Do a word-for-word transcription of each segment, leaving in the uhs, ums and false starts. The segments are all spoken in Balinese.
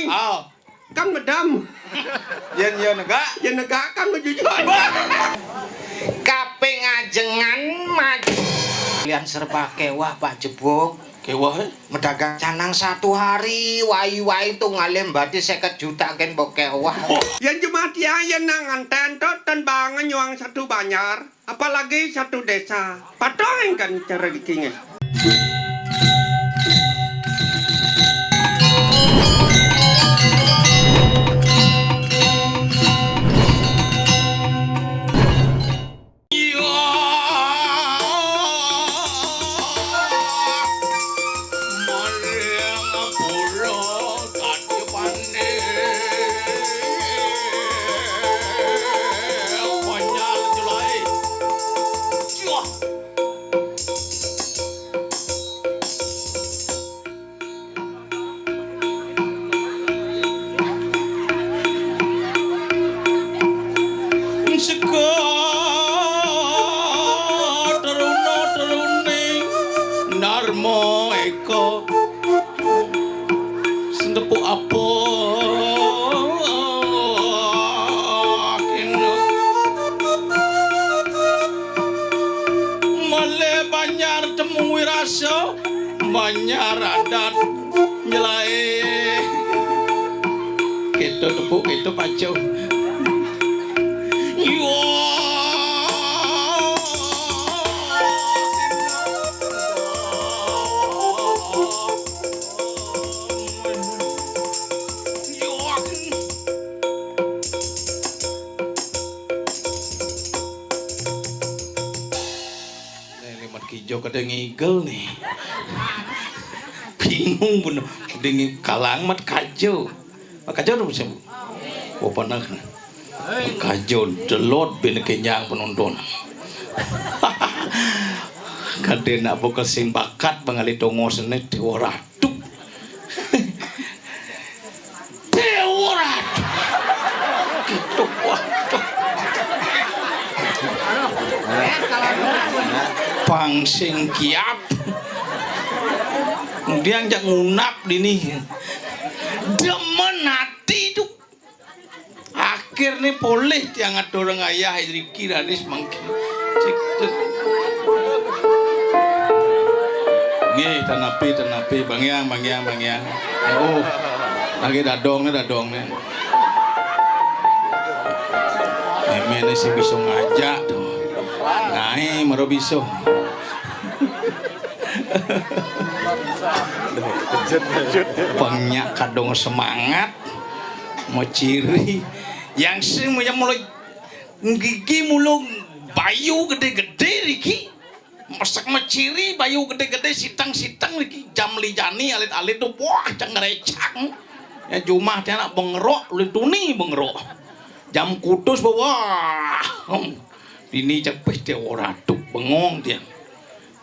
Oh. Kan medem. Yen, yen negak? Yen negak kan mejujur. Kaping ajengan maju. Lian serba kewah, Pak Jebuk. Kewah, eh? Medagang canang satu hari, wai-wai tu ngalih bati seket juta ken mbok kewah. Yen jumah tiang yen nang ngenten to ten bangen nyuang satu banjar. Apalagi satu desa. Patuh engken cara dikingin. Sega teruna-teruni Darma Eka. Sentepuk apa kena malih banjar temu wirasa, banjar adat nyelai. Kita tepuk, kita pacu. Yo. Nih, limat kijo kada ngigel nih. Bingung bener. Dingin kalang mat kajo. Mat kajo tuh, Bos. Oh, pernah. Kajo delot bin kenyang penonton. Kadén nak buka sing bakat bangali tongos né Déwa Ratu. Déwa Ratu. Gitu, waduh. Pang sing kiap. Kemudian jak ngunap dini. Demen ati tu. Akhirnya polih tiang atur ngayah riki raris mangkin. Cik, cik. Nggih, tanapi, tanapi, bangyang, bangyang, bangyang. Oh, lagi dadong nih, dadong nih. Mémé nih sing bisa ngajak tuh. Naé mara bisa. Pang nyak kadung semangat. Maciri. Yang sing yang mulai gigi mulung bayu gedé-gedé riki. Mesek maciri bayu gedé-gedé siteng-siteng riki. Jam lijani alit-alit tuh wah cang ngrecang. Ya jumah tiang nak bengerok, ulin tuni bengerok. Jam kutus bawah. Dini cepih tiang ora tuh bengong tiang.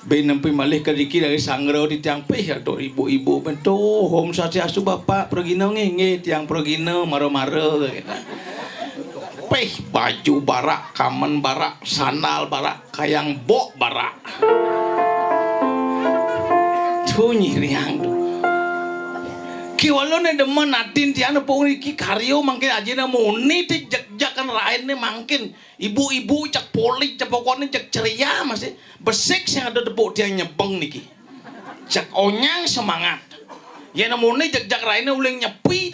Bin nempi malih ke riki dari sangra di tiang pih, aduh, ibu-ibu bentuk, Om Swastiastu, Bapak, pragina nggih, nggih, tiang pragina, mara-mara, gitu. Pih, baju barak, kamen barak, sandal barak, kayang bok barak. Tuh, nyiriang, tuh. Kiwala né demen adin tiang nepung niki karya mangkin ajina muni ti jek-jekan rain né mangkin. Ibu-ibu cek polih, cek pokokné cek ceria masih. Besik sing ada tepuk tiang nyebeng niki. Cek onyang semangat. Yén nemuné jeg-jeg rainé uling nyepi,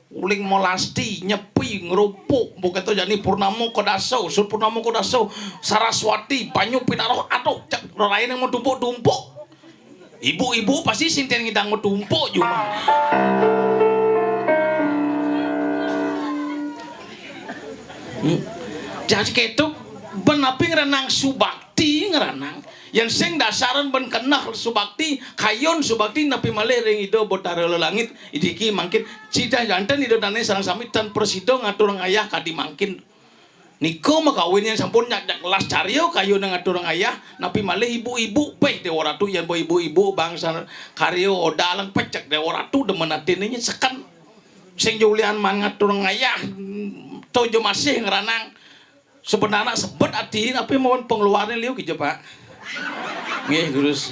uling melasti, nyepi, ngerupuk, mbok kéto jani Purnama Kedasa, usut Purnama Kedasa, Saraswati, banyu pinaroh, aduh, cek rainé mau tumpuk-tumpuk. Ibu-ibu pasti sing ten ngidang mau tumpuk jumah. Hmm. Jadi kéto, ben napi ngranang subakti ngranang. Yén sing dasaran ben keneh subakti, kayun subakti napi malih ring Ida Betara Lelangit, idiki mangkin cita janten Ida dané sareng sami tan prasida ngatur ngayah kadi mangkin. Nika makawin yén sampun nyak-nyak las carya kayun ngatur ngayah, napi malih ibu-ibu, peh Déwa Ratu yén ba ibu-ibu bangsa karya odaleng pecek Déwa Ratu demen atiné seken. Sing julian man ngatur ngayah, to jo masih ngranang. Sebenarnya sebet ati, tapi mohon pengeluarnya liu gitu, Pak. Nggih, terus.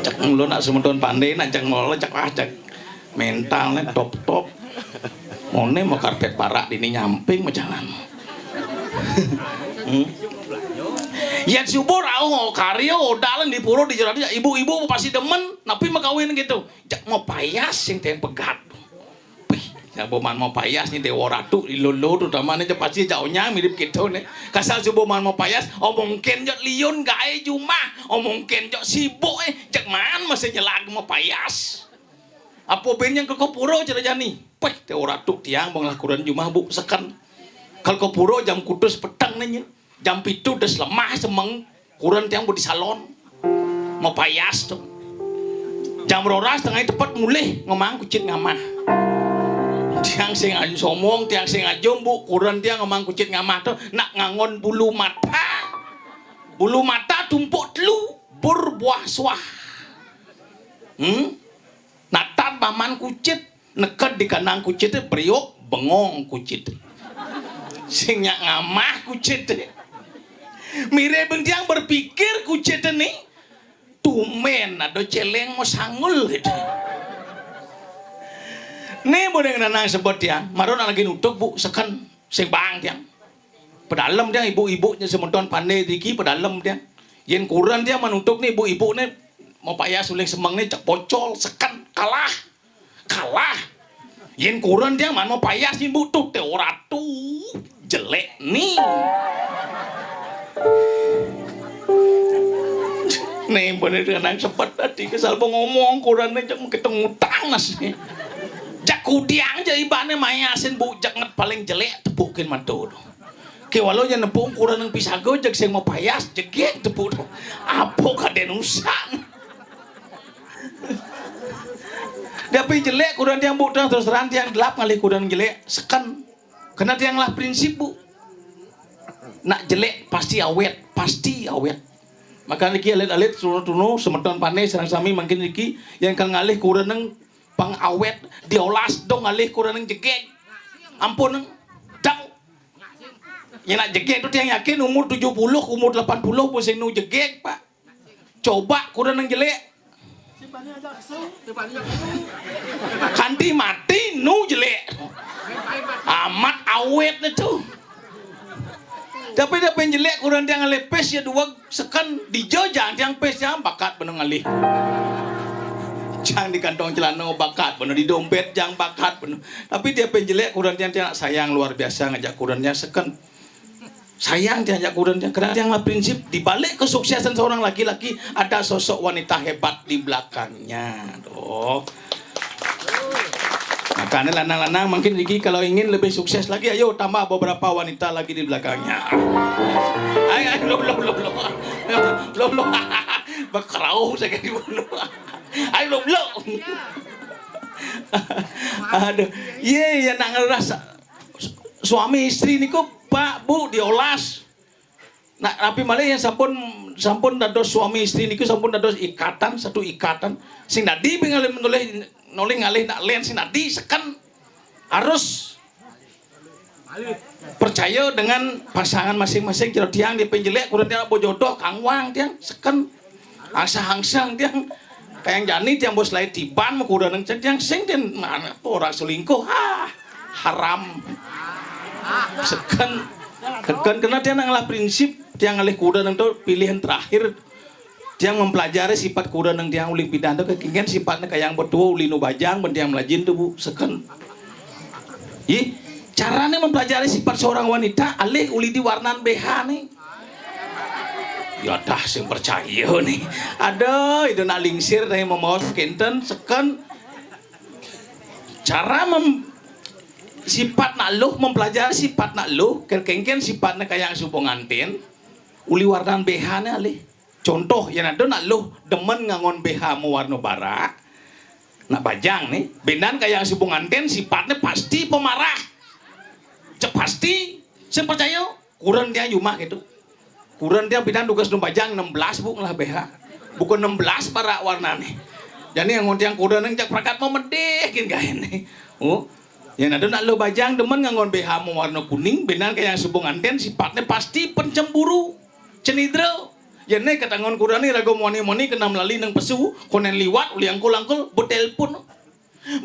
Cek mulu nak semeton pandai, nak cek mulu, cek, ah, cek mentalnya top-top. Mone mau karpet parak dini nyamping mau jalan. Hmm? Yan subuh rauh karyo dalan di pura di jalan, ibu-ibu pasti demen, napi mau kawin gitu. Cek mau payas sing tem pegat. Wih, subuh maan mau payas ni Dewa Ratu di lolo tu tamane je pasti jauhnya mirip kita ni. Kasar subuh maan mau payas, omongken jok liun gae jumah, omongken jok sibuk eh, cek maan masih nyelag mau payas. Apa ben yang ke pura cara jani? Peh, Dewa Ratu tiang bang lah kuran jumah bu seken. Kalau ke pura jam kutus petang nanya. Jam pitu des lemah semeng, kuran tiang bu di salon. Mau payas tu. Jam roras tengah tepat mulih ngemang kucit ngamah. Tiang sing aju somong, tiang sing aju bu, kuran tiang ngemang kucit ngamah tu nak ngangon bulu mata. Bulu mata tumpuk telu, berbuah suah. Hmm? Natan paman kucit, neked di kandang kucit, beriuk, bengong kucit. Sing nyak ngamah kucit. Mire bentiang berpikir kucit ni, tumen ada celeng mau sangul gitu. Ni boleh ngenang sebut tiang, maron lagi nutup bu, seken, sing bang tiang. Pedalem tiang, ibu-ibu nya semeton pandai diki pedalem tiang. Yen kuran tiang manutup ni ibu-ibu ni, mau payas uling semeng ni cek bocol, seken, kalah. Kalah. Yen kuran tiang man mau payas ni bu tu te ora tu. Jelek ni. Ni bener nang sepet tadi kesal ngomong kuran ni cek ketemu tanas ni. Jak kudiang je ibane mayasin bu, jak nget paling jelek tepukin mata tu. Ke walau nya nepung kuran nang pisago, jeg sing mau payas, jegeg tepuk tu. Apa kaden usan? Tapi jelek kuran tiang bu, terus terang tiang gelap ngalih kuran jelek, seken. Kena tiang lah prinsip bu. Nak jelek pasti awet, pasti awet. Maka niki alit-alit, tunu-tunu, semeton panes, sareng sami mangkin niki, yang kal ngalih kuran nang pang awet, diolas dong ngalih kuran nang jegeg. Ampun, dong. Ya nak jegeg tu tiang yakin umur tujuh puluh, umur delapan puluh pun sing nu jegeg, Pak. Coba kuda nang jelek. Kanti mati nu jelek. Amat awet tu. Tapi dia pen jelek kuda tiang ngalih pes ya dua seken dija jang tiang pes jang bakat benung ngalih. Jang di kantong celana bakat benung, di dompet jang bakat benung. Tapi dia pen jelek kuda tiang, tiang sayang luar biasa ngajak kuda tiang seken. Sayang tiang jak kuda tiang, karena tiang lah prinsip di balik kesuksesan seorang laki-laki ada sosok wanita hebat di belakangnya. Tuh. Makanya lanang-lanang mungkin Riki kalau ingin lebih sukses lagi, ayo tambah beberapa wanita lagi di belakangnya. Ayo, ayo, belum, belum, belum, belum. Belum, belum. Bakerau saya kali belum. Ayo, belum, belum. Aduh, iya, iya, nak ngerasa suami istri niku, Pak, Bu, diolas. Nah, tapi malih yang sampun, sampun dados suami istri niku sampun dados ikatan, satu ikatan. Sing dadi ngalih nolih, nolih ngalih nak len sing dadi seken harus percaya dengan pasangan masing-masing. Jero tiang di penjelek, kurang tiang bojodoh, kangwang tiang seken. Angsang-angsang tiang. Kayang jani tiang bos lain tiban mau kuda nang tiang sing tiang mana orang selingkuh. Ah, haram. Seken. Seken kena tiang nang lah prinsip tiang ngalih kuda nang tu pilihan terakhir. Tiang mempelajari sifat kuda nang tiang uling pidan tu kekingen sifatnya kayang betua uli nu bajang ben tiang melajin tu bu seken. Ih, caranya mempelajari sifat seorang wanita alih uli di warnan B H nih. Ya dah sing percaya nih. Ada itu nak lingsir nih memaus kenten seken. Cara mem, sifat nak luh mempelajari sifat nak luh, kengken sifatnya kayak supo nganten, uli warnan B H nih alih. Contoh yang ada nak luh demen ngangon B H mau warna barak, nak bajang nih, bendan kayak supo nganten sifatnya pasti pemarah. Cek pasti, sing percaya. Kuren tiang jumah gitu. Kuren tiang pidan tugas nu bajang enam belas bu ngelah B H. Bukan enam belas barak warnane. Jadi yang ngontiang kuren nang jak prakat mau medeh gin gaen. Oh. Yang ada nak lo bajang demen ngangon B H mau warna kuning, benar kayak yang subuh nganten sifatnya pasti pencemburu. Cenidra. Yén né kat anggon kurenané raga moni-moni kena melali nang pesu, konén liwat uli angkul-angkul, betélpon.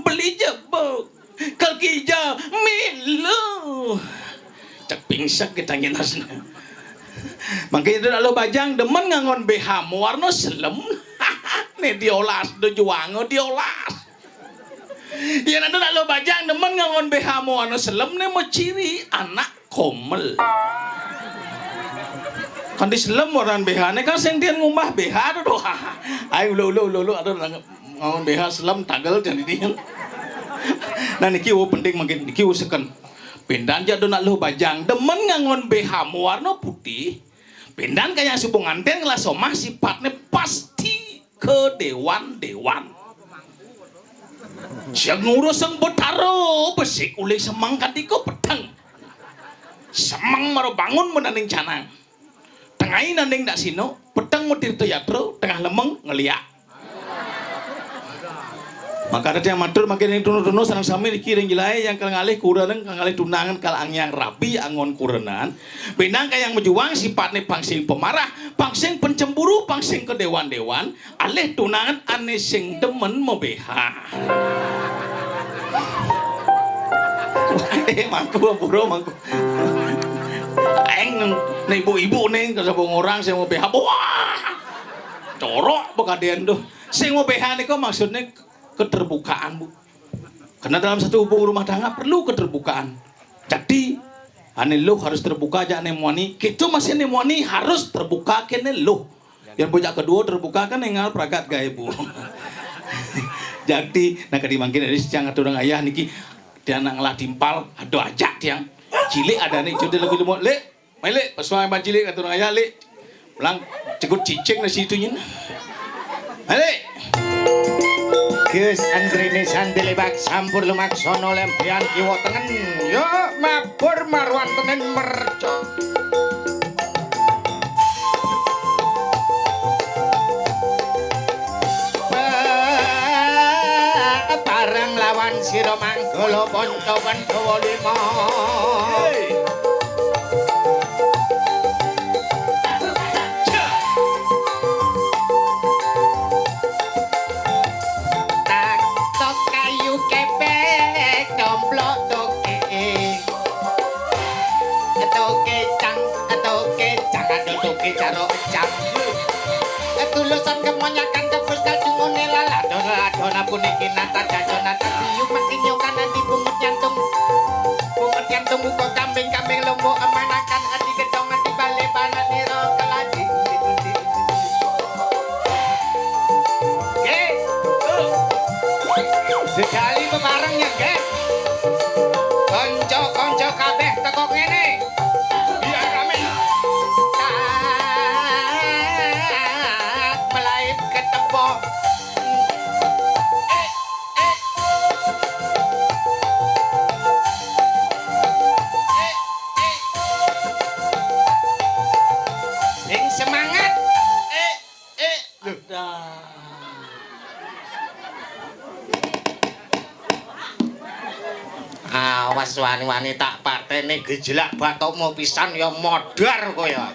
Beli jebeg. Kal kija milu. Cek pingsek kita nginas. Mangké itu nak luh bajang demen nganggon B H mawarna selem. Né diolas, do juanga diolas. Yén ada nak luh bajang demen nganggon B H mawarna selem né maciri anak komel. Kanti selem warnan B H né kan sing dian ngumbah B H to doh. Ai ulu ulu ulu ulu ada nang nganggon B H selem tagel jan ini. Nah niki wo penting mangkin niki wo seken. Pindan jak do nak luh bajang demen nganggon B H mawarna putih. Pindan kaya subuh nganten kelas omah sifatné pasti kedewan-dewan. Sing ngurus Sang Betara besik uli semeng katika peteng. Semeng mara bangun menaning canang. Tengai nanding dak sino, peteng mutirta yatra, tengah lemeng ngeliak. Maka ada yang matur mangkin ring tunu-tunu sareng sami niki ring jelaé yang kal ngalih kurenan kal ngalih tunangan kal angyang rabi anggon kurenan. Pinang kayang majuang sifatné pang sing pemarah, pang sing pencemburu, pang sing kedewan-dewan, alih tunangan ané sing demen mabeha. Eh mangku ampura mangku. Aing né ibu-ibu né kasaba ngorang sing mabeha. Wah. Corok bekadén tuh. Sing mabeha nika maksudné keterbukaan, Bu. Karena dalam satu hubungan rumah tangga perlu keterbukaan. Jadi, ané luh harus terbuka aja ané muani. Kita masih ané muani harus terbuka kéné luh. Yang bocah kedua terbuka kan tinggal pragat gaé, Bu. Jadi, nah kadi mangkin dari siang atur ayah niki dia anak ngelah timpal, aduh ajak tiang. Cilik ada nih, jodoh lagi demo, Lek. Mai, Lik, pesuai ban cilik katur ayah, Lik. Pulang cegut cicing nasi itu nyen. Mai, Lik. Gus Andrini Sandi Lebak sampur lumaksana lempian kiwa tengen. Yo mabur marwan tenen mercon. Bareng lawan sira manggala Panca Pandhawa lima. Tak tok kayu kepek, domplok toke. Toke cang, toke cang, aduh toke caro cang. Tulusan kemonyakan tebus kacungone laladon, ladon puniki nata jajo nata siyu mati nyokan adi bungut nyantung. Bungut nyantung buka kambing, kambing lombok emanakan adi gedong adi bale panak nira keladi undi-undi. Nggih. Sekali bebareng ya, nggih. Kanca-kanca kabeh teko kene. Biar rame. Tak melaib ketepok. Sing semangat. Eh, eh. Awas wani-wani tak pateni gejelak bathukmu pisan ya modar kowe ya.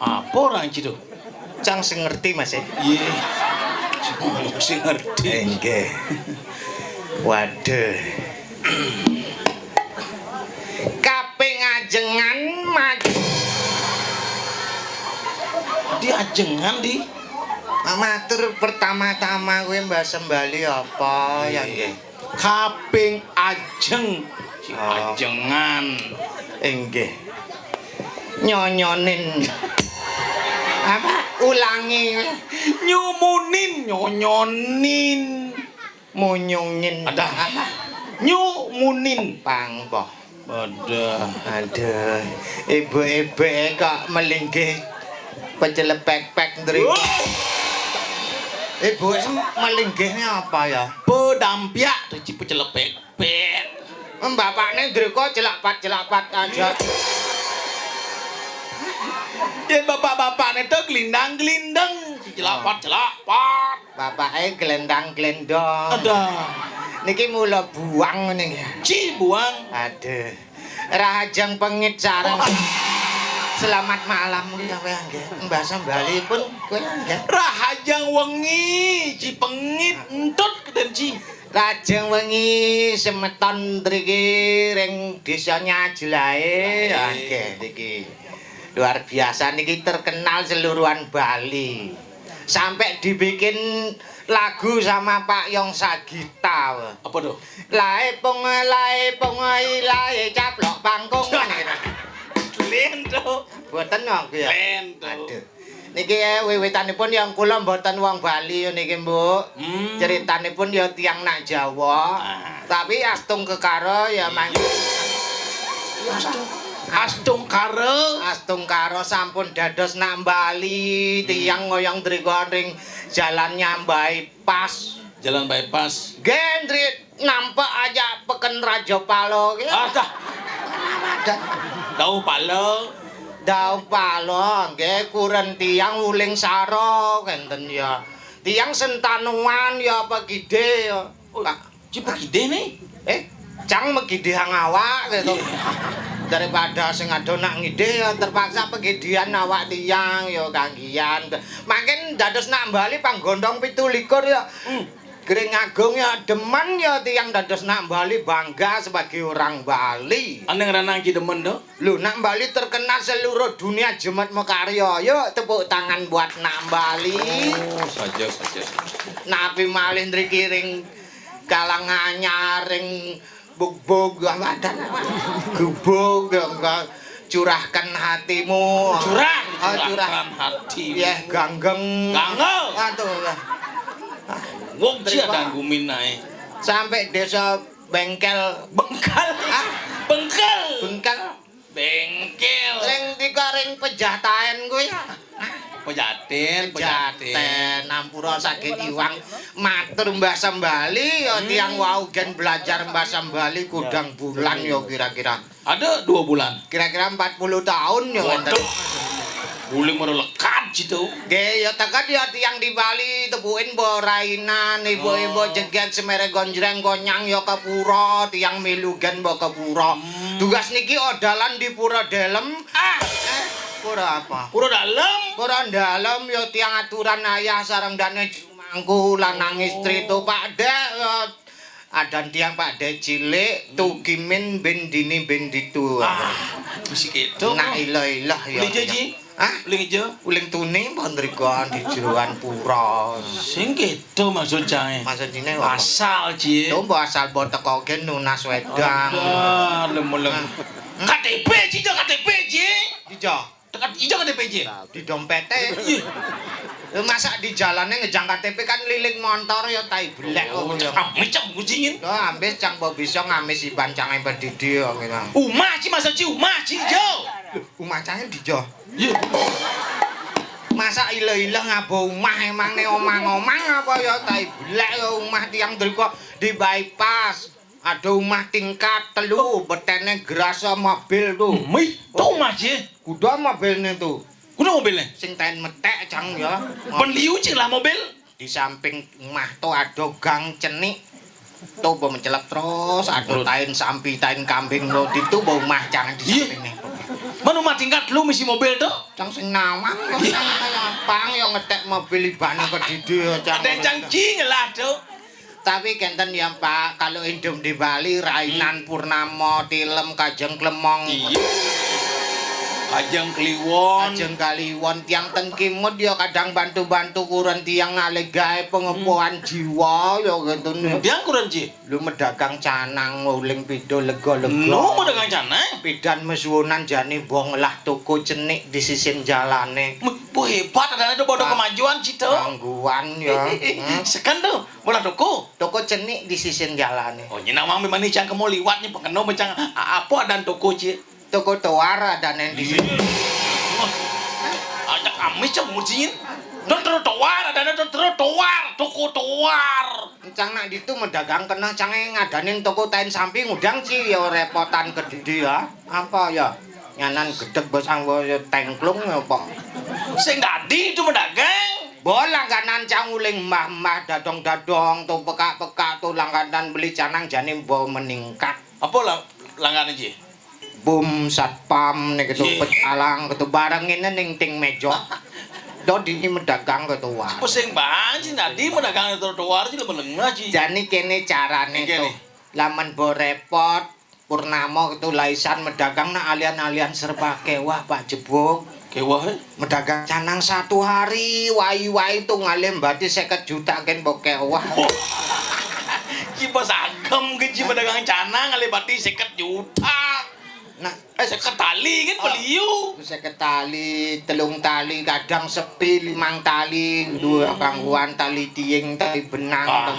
Apa ora iki to? Cang sing ngerti, Mas, eh? Iya. Sing ngerti. Inggih. Waduh. Kaping ajengan maju. Di ajengan di. Matur pertama-tama kowe Mbah Sembali apa ya nggih? Kaping ajeng. Si Oh. Ajengan. Inggih. Nyonyonin. Apa? Ulangi. Nyumunin, nyonyonin. Munyungin. Ada. Apa? Nyumunin. Pangboh. Ada. Aduh. Ibu-ibu kok melinggih pecelepek-pek ndri. Wah. Ibu melinggihnya apa ya? Pedampiak tuh ci pecelepek-pek. Bapakne ndreka celakpat-celakpat aja. Yen bapak-bapakne to gelindang-gelindeng, celakpat-celakpat. Bapake gelendang-gelendong. Ada. Niki mula buang ngene nggih. Ci buang. Aduh. Rahajeng pengit sareng. Selamat malam kuwi sampeyan nggih. Mbah Sambali pun kuwi nggih. Rahajeng wengi, Ji Pengit, entut keden Ji. Rajeng wengi semeton mriki ring Desa Nyajelae. Nggih, niki. Luar biasa niki terkenal seluruhan Bali. Sampai dibikin lagu sama Pak Yong Sagita. Apa tuh? Lae pung, lae pung, lae caplok pangkung. Lento. Mboten aku ya. Lento. Aduh. Niki ya wiwitanipun yang kula mboten wong Bali ya niki, Mbok. Hmm. Ceritanipun ya tiang nak Jawa. Ah. Tapi Astung Kekara ya, iya, mangke. Astungkara. Astungkara sampun dados nak Bali, hmm, tiang ngoyong drika ring jalannya bypass. Jalan bypass. Gendrit nampak aja peken Raja Pala ki. Ah, dah. Dauh Pala. Dauh Pala, nggih, kuren tiang Wuling Sara kenten ya. Tiang Sentanuan ya apa Gide ya. Oh, Pak. Ji pegide nih. Eh, cang megidihang awak gitu. Iya. Daripada sing ado nak ngidih ya terpaksa pegidihan awak tiang ya kanggian. Makin dados nak Bali panggondong pitu likur ya. Hmm. Gering Agung ya demen ya tiang dados nak Bali bangga sebagai orang Bali. Aneh ngrana ki demen to? Lho, nak Bali terkenal seluruh dunia jemet makarya. Yuk tepuk tangan buat nak Bali. Oh, saja, saja. Napi malih mriki ring Kalang Anyar, ring Bugbug, apa ada? Gubug, ya, enggak. Curahkan hatimu. Curah, oh, curah. Curahkan hatimu. Ya, ganggeng. Ganggeng. Aduh, ya. Wong ji terima. Ada gumin ae. Sampai desa Bengkel. Bengkel. Ah? Bengkel. Bengkel. Bengkel. Ring tiga ring Pejataen kuwi. Pejaten, Pejaten. Pejaten, ampura saged iwang. Matur Mbah Sambali ya, hmm, tiang wau gen belajar Mbah Sambali kudang bulan ya kira-kira. Ada dua bulan. Kira-kira empat puluh tahun ya wonten. Waduh. Guling mara lekat situ. Nggih, ya teket ya tiang di Bali, tepukin mbok rainan, ibu-ibu, oh, jeget semere gonjreng konyang ya ke pura, tiang milu gen mbok ke pura. Hmm. Tugas niki odalan di pura dalem. Ah. Eh, pura apa? Pura dalem. Pura dalem ya tiang aturan ayah sareng dane mangku lanang istri to Pak Dek ya. Adan tiang Pak Dek cilik, hmm, tukimin ben dini ben ditu. Ah, mesti gitu. Nak ilah-ilah ya. Beli jaji? Hah? Beli hijau? Uling tuni mbok ndrika di jeroan pura. Sing gitu maksud jae. Maksud dine apa? Asal, Ji. Lho, mbok asal mbok teko ke nunas wedang. Aduh, lem-lem. Hah? K T P, Ji, K T P, Ji. Dija. Tekan ijo K T P, Ji. Di dompete. Ih. Lho, masa di jalane ngejang K T P kan liling montor ya tai belek. Oh, kok ya. Cak ambis, cak kucingin. Lho, ambis cang mbok bisa ngamis iban cang empedidi ya ngene. Umah, Ji, masa, Ji, umah, Ji, jo. Lho, umah cang dija. Iya. Masa ila-ila ngabo umah emang ne omang-omang apa ya tai belek ya umah tiang driko di bypass. Ada umah tingkat telu, betene gerasa mobil tu. Mih, tu, Mas, ya. Kuda mobilnya tu. Kuda mobilnya? Sing tain metek cang ya. Ben liu cing lah mobil. Di samping umah tu ada gang cenik. Tu mbok mencelek terus, ada, terus, tain sampi, tain kambing lo. Di tu mbok umah cang di, iya, samping ni. Mana umah tingkat lu misi mobil tu? Cang sing nawang, iya, cang kaya pang ya ngetek mobil ibane kedidi ya, cang. Ada cang cing lah tu. Tapi kenten ya, Pak, kalau indung di Bali, rainan, hmm, purnama, tilem, kajeng klemong. Iya. Kajeng kliwon. Kajeng kliwon, tiang ten kimud ya kadang bantu-bantu kuren tiang ngalih gawe pengepuhan, hmm, jiwa ya gitu nih. Tiang kuren ji? Lu medagang canang, nguling pido lega-lega. Lu medagang canang? Pidan mesuwunan jani mbok ngelah toko cenik di sisin jalane. Meh, bu hebat, ada ada bodo, ah, kemajuan situ. Gangguan ya. Hmm. Sekan tu. Bola toko? Toko cenik di sisin jalane. Oh, nyinawang memang ni cang kemo liwat ni pengeno cang a-, apa adan toko, Ci? Toko toar adane di sini. Wah. Ajak amis cang mucin. Don trotoar adane don trotoar, toko toar. Cang nak ditu medagang kena cang ngadanin toko tain samping udang ci ya repotan kedidi ya. Apa ya? Nyanan gedeg bos anggo ya tengklung ya apa? Sing dadi itu medagang. Bo langganan cang uling mbah-mbah dadong-dadong tu pekak-pekak tu langganan beli canang jane mbok meningkat. Apa la-, langganan ji? Bum satpam nih gitu, pecalang gitu, bareng ini ning ting meja. Do dini medagang gitu, wah. Pusing banget sih, tadi medagang di trotoar sih, lebih lengah sih. Jani kene carane tuh. Lamun bo repot, Purnama gitu laisan medagang, nak alian-alian serba kewah, Pak Jebuk. Kewah, eh? Medagang canang satu hari, wai-wai tuh ngalih bati seket juta, ken bo kewah. Wah. Ki bos agem ke ji pedagang canang, ngalih bati seket juta. Nah, eh, seket tali kan, beliau. Seket tali, telung tali, kadang sepi, limang tali, dua pangguan, tali tiing, tali benang. Ah,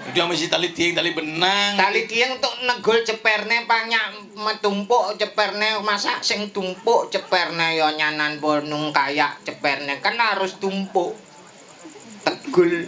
udah mesti tali tiing, tali benang. Tali tiing untuk negul ceperne, banyak metumpuk ceperne, masak sing tumpuk ceperne, ya nyanan bo nung kayak ceperne kan harus tumpuk. Tegul.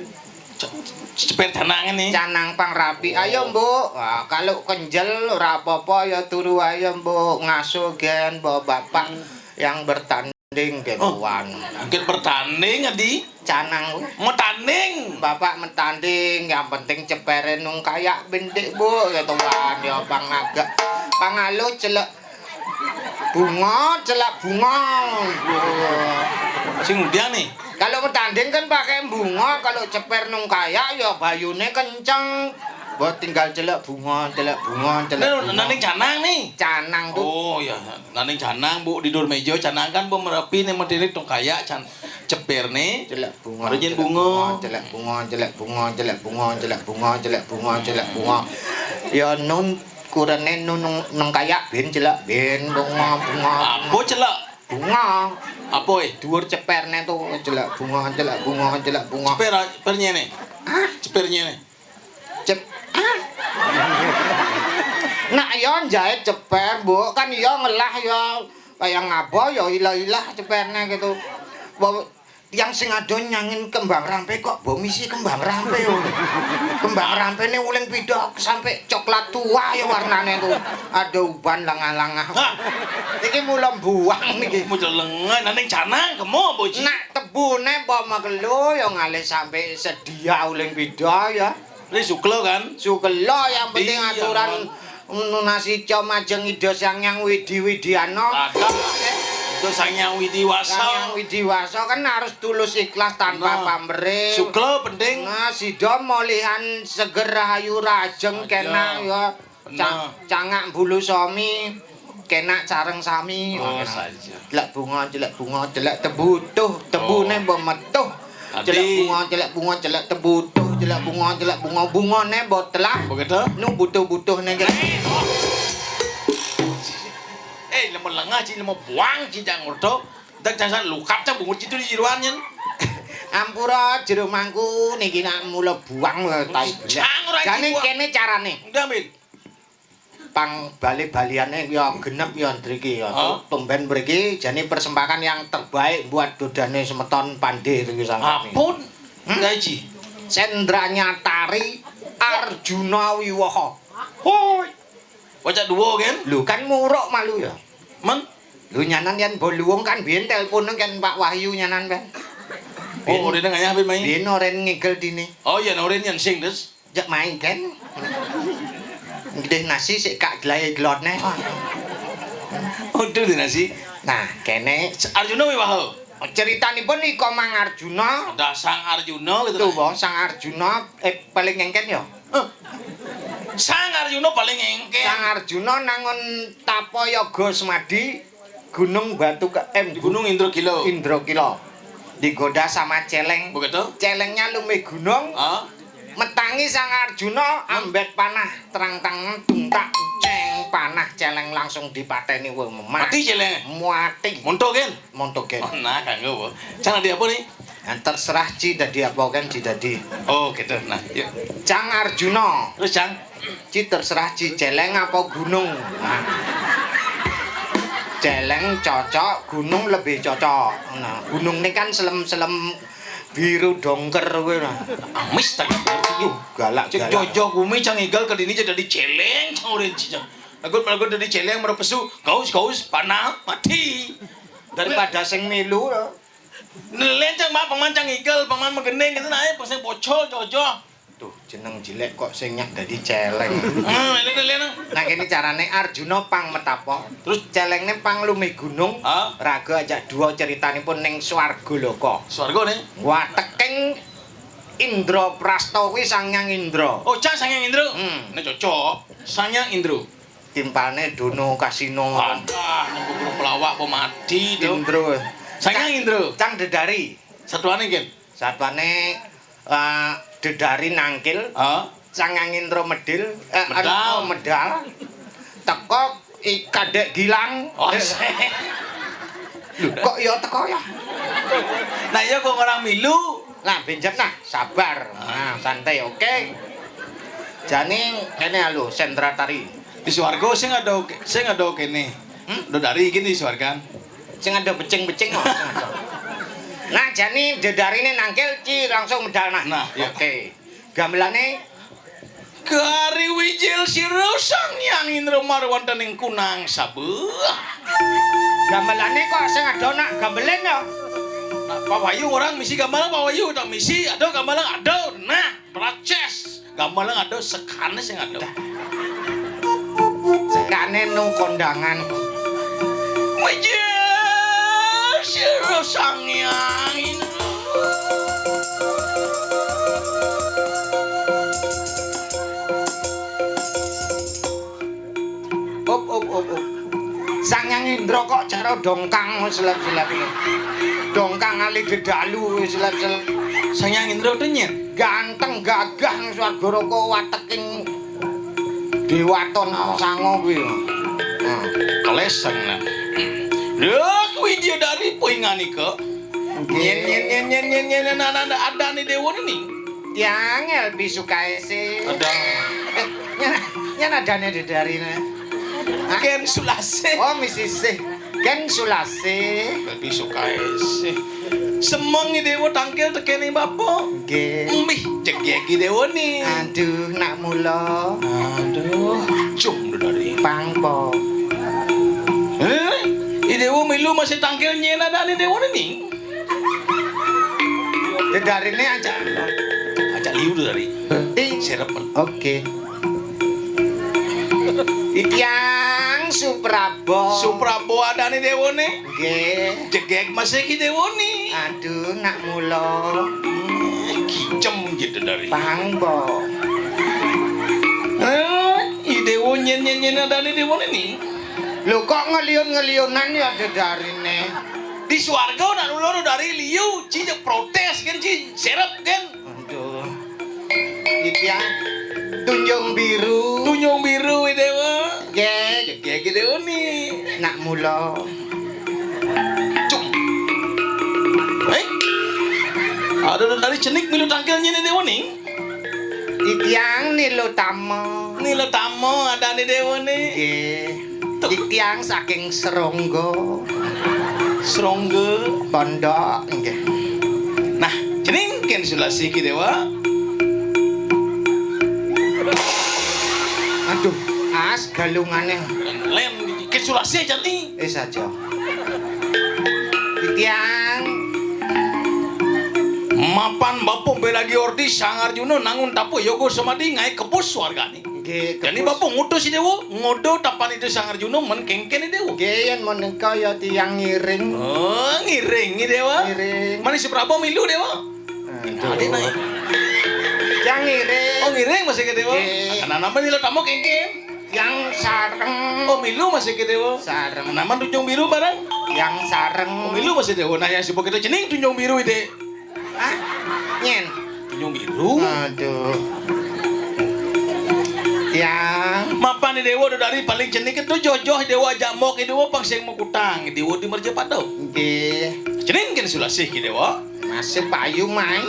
Ceper canang ini. Canang pang rapi. Ayo, Mbok. Wah, kalau kenjel ora apa-apa ya turu, ayo, Mbok. Ngasuh gen, Mbok, Bapak yang bertanding gen. Oh, wan. Mungkin bertanding, Adi. Canang. Mau tanding. Bapak metanding, yang penting cepere nung kayak bintik, Bu, gitu wan. Ya pang agak pangalo celek bunga, celek bunga. Sing udian nih. Kalau metanding kan pakai bunga, kalau ceper nung kayak ya bayune kenceng. Buat tinggal celek bunga, celek bunga, celek bunga. Nah, ning canang nih. Canang tuh. Oh ya, nah ning canang, Bu, di dur meja canang kan, Bu, merapi nih, medene nung kayak can ceper nih. Celek bunga, celek bunga, celek bunga, celek bunga, celek bunga, celek bunga, celek bunga, celek bunga. Ya nun kurene nun nung, nung kayak ben celek ben bunga, bunga, bunga. Apa celek? Bunga. Apa, eh? Dhuwur ceperne tuh celek bunga, celek bunga, celek bunga. Ceper, cepernye nih. Hah? Cepernye nih. Cep-, ah. Nak ya jahit ceper, Bu. Kan ya ngelah ya kaya ngaba ya ilah-ilah ceperne gitu. Bo-, yang sing ado nyangin kembang rampe kok bo misi kembang rampe, oh. Kembang rampene uling pidok sampe coklat tua ya warnane tuh. Ada uban lengah-lengah. Hah? Iki mula buang niki. Muncul lengan, nah ning canang kemo, Bu Ji. Nak tebune mbok makelo ya ngalih sampe sedia uling pidok ya. Ini suklo kan? Sukelo, yang penting aturan nunasi ca majeng Ida Sang Hyang Widi Widiana. Ada. Itu Sang Hyang Widi Wasa. Sang Hyang Widi Wasa kan harus tulus ikhlas tanpa pamrih. Suklo penting. Nah, sida molihan seger rahayu rajeng kenak ya. Cang-, cangak bulu sami, kenak careng sami. Oh, saja. Jelek bunga, jelek bunga, jelek tebutuh, tebune mbok metuh. Jelek bunga, jelek bunga, jelek tebutuh, jelek bunga, jelek bunga, bungane mbok telah. Begitu? Nu butuh-butuh ning kene. Eh, lemo lengah, Ci, lemo buang, Ci, cang ngurdo. Dak jangan lukat, cang bungut, Ci, itu di jeroan, yen. Ampura, jero mangku, niki nak mula buang, lho, tai. Cang ora. Jane kene carane. Ngambil. Pang bali-baliane ya genep ya mriki ya. Hah? Tumben mriki jane persembahan yang terbaik buat dodane semeton Pande iki sangkane. Apun? Hmm? Gaji. Sendranya Tari Arjuna Wiwaha. Hoi. Wacak dua kan? Lho kan muruk malu ya. Men? Lho nyanan yen bo luwung kan biyen telepon kan Pak Wahyu nyanan kan. Oh, orene ngayah ben mai. Biyen oren ngigel dini. Oh iya, oren yang sing des. Jek main kan. Nggih nasi sik kak glai glotne. Aduh, di nasi. Nah, kene. Arjuna Wiwaha. Ceritanipun iko Mang Arjuna. Dah Sang Arjuna gitu. Tuh, Bang, Sang Arjuna, eh, paling engken ya. Eh. Sang Arjuna paling engken. Sang Arjuna nangun tapa yoga semadi Gunung Batu ke, eh, di Gunung Indrogila. Indrogila. Digoda sama celeng. Begitu. Celengnya lumih gunung. Ah. Metangi Sang Arjuna ambet panah, terang-terang dungtak, ceng, panah celeng langsung dipateni. Wah, mati. Mati celeng? Mati. Montokin? Montokin. Oh, nah, kanggo apa? Cang dadi apa nih? Nah, terserah Ci dadi apa kan Ci dadi. Oh, gitu. Nah, yuk. Cang Arjuna. Terus, Cang? Ci terserah Ci celeng apa gunung. Nah. Celeng cocok, gunung lebih cocok. Nah, gunung ini kan selem-selem biru dongker kuwi nah. Amis ta ngerti yo. Galak, cek galak. Jojo kumi cang igal ke dini cek dadi celeng cang orange cang. Lagu lagu dadi celeng merep pesu, gaus gaus panah mati. Daripada sing milu ya. Nelen cang mak paman cang igal, paman megening gitu nah, eh, pas sing bocol jojo. Tuh, Jeneng jelek kok sing nyak dadi celeng. Hmm, lene, lene. Nah, kene carane Arjuna pang metapa. Terus celengne pang lumih gunung. Ah? Raga ajak dua ceritanipun ning swarga loka. Swarga ne? Wateking Indraprasta kuwi Sang Hyang Indra. Oh, cak Sang Hyang Indra. Hmm. Nek cocok, Sang Hyang Indra. Timpalne Dono Kasino. Adah, nunggu pelawak pemati to. Indra. Sang Hyang Indra. Cang dedari. Satuane nggih. Satwane, eh, dedari nangkil, Hah? Sang Hyang Indra medil, eh, Medal. Anu, medal. Teko i-, kadek Gilang. Oh, Lho, kok ya teko ya? Nah, iya kok ora milu. Nah, benjep nah, sabar. Nah, santai, oke. Jani kene lho, sentra tari. Di swarga sing ada, sing ada kene. Hmm? Dedari iki di swargan. Sing ada becing-becing kok. Nah, jani dedarine nangkil ci langsung medal nah. Nah, iya. Oke. Gamelane Kari wijil sira Sang Hyang Indra marwantening kunang sabeh. Gamelane kok sing ada nak gambelen ya? Nah, Pak Wayu orang misi gamelan, Pak Wayu tak misi, ada gamelan ada. Nah, prakces. Gamelan ada, sekane sing ada. Sekane nu kondangan. Wijil sira Sang Hyang Indra. Up, up, up, up. Sang Hyang Indra kok cara dongkang selep-selep iki. Dongkang ali dedalu selep-selep. Sang Hyang Indra to nyen? Ganteng gagah nang swarga raka wateking Dewata Nawa Sanga kuwi. Nah, keleseng nah. Lho, kuwi dia dari poinganika. Nggih. Nyen, nyen, nyen, nyen, nyen, nyen, anak, anak, adane dewa niki. Tiang Elbi Sukaisi. Ada. Eh, nyen, nyen adane dedarine. Hah? Ken Sulasi. Oh, misise. Ken Sulasi. Elbi Sukaisi. Semeng i dewa tangkil tekene bapak. Nggih. Mih, jegegi dewa ni. Aduh, nak mula. Aduh, acung dedari. Pangpo. Eh, i dewa milu masih tangkil nyen adane dewa ni. Dedarine ajak. Ajak liu to tadi. Ih. Serep. Oke. Ikyang Suprabo. Suprabo adane dewane. Nggih. Jegeg masih ki dewane. Aduh, nak mula. Kicem gitu dari. Pangbo. Eh, i dewa nyen nyen nyen adane dewane ni. Lho kok ngeliun-ngeliunan ya dedarine. Di swarga nak lulur dari liu, ci protes kan ci serep kan. Aduh. Iki ya. Tunjung biru. Tunjung biru i dewa. Gek. Gek i dewa ni. Nak mula. Cung. Eh? Ada dari cenik milu tangkil nyene dewa ni. Ikyang Nilotama. Nilotama adane dewane. Nggih. Tuh. Ikyang saking Seronggo. Seronggo. Pondok nggih. Nah, jeneng ken sulasi ki dewa. Aduh, as galungane. Len ken sulasi aja ni. Eh saja. Ikyang Mapan Bapak Belagi Ordi Sang Arjuna nangun tapu yoga samadhi ngae kebus swargane. Nggih, jani kebus. Bapak ngutus i dewa, ngodo tapan itu Sang Arjuna men kengken i dewa. Nggih, yen menika ya tiyang ngiring. Oh, ngiring i dewa. Ngiring. Mani Suprabo milu dewa. Aduh. Ade nae. Tiyang ngiring. Oh, ngiring masih ke dewa. Nggih. Nah, nama nila tamu kengken. Tiyang sareng. Oh, milu masih ke dewa. Sareng. Nama tunjung biru bareng. Tiyang sareng. Oh, milu masih dewa. Nah, yang sibuk kita jeneng tunjung biru ide. Hah? Nyen. Tunjung biru. Aduh. Tiyang. Mapan i dewa dari paling cenik itu jojoh dewa ajak mok i dewa pang sing mekutang i dewa di Merjapada. Nggih. Jeneng ken sulasih ki dewa. Nasib payu mai.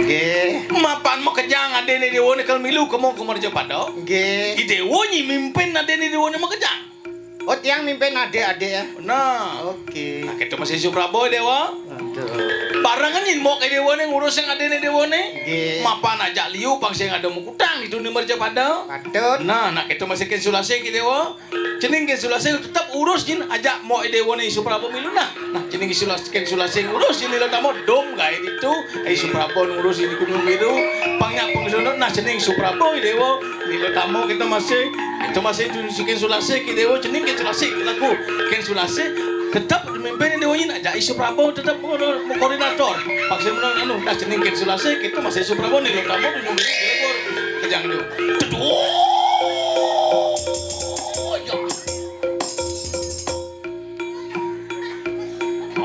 Nggih. Mapan mekejang adene dewa ni kal milu kemo ke Merjapada. Nggih. I dewa nyi mimpin adene dewa ni mekejang. Oh, tiang mimpin adik-adik ya? Nah. Oke. Nah, kita masih Suprabo, Dewa. Aduh. Barengan nyin mok, eh, Dewa ni ngurus yang ada ni, Dewa ni. Nggih. Mapan ajak liu, pang sing ada mukutang itu ni merja pada. Patut. Nah, nah, kita masih kin sulasih, ki, Dewa. Cening Kén Sulasih tetep urus jin, ajak mok Déwa né Suprabo milu nah. Nah, cening Sulas-, Kén Sulasih urus jin Nila Tama dum gaé ditu. Ai Suprabo ngurus jin Gunung Biru. Pang nyak pang sono nah cening Suprabo Déwa. Nila Tama kita masih, kita masih tu si Kén Sulasih ki Déwa, cening Kén Sulasih laku. Kén Sulasih tetep mimpin Déwa jin, ajak Isu Prabo tetep koordinator. Maksud anu, nah cening Kén Sulasih, kita masih Isu Prabo nih, lo kamu tuh nyumbang kejang itu. Teduh.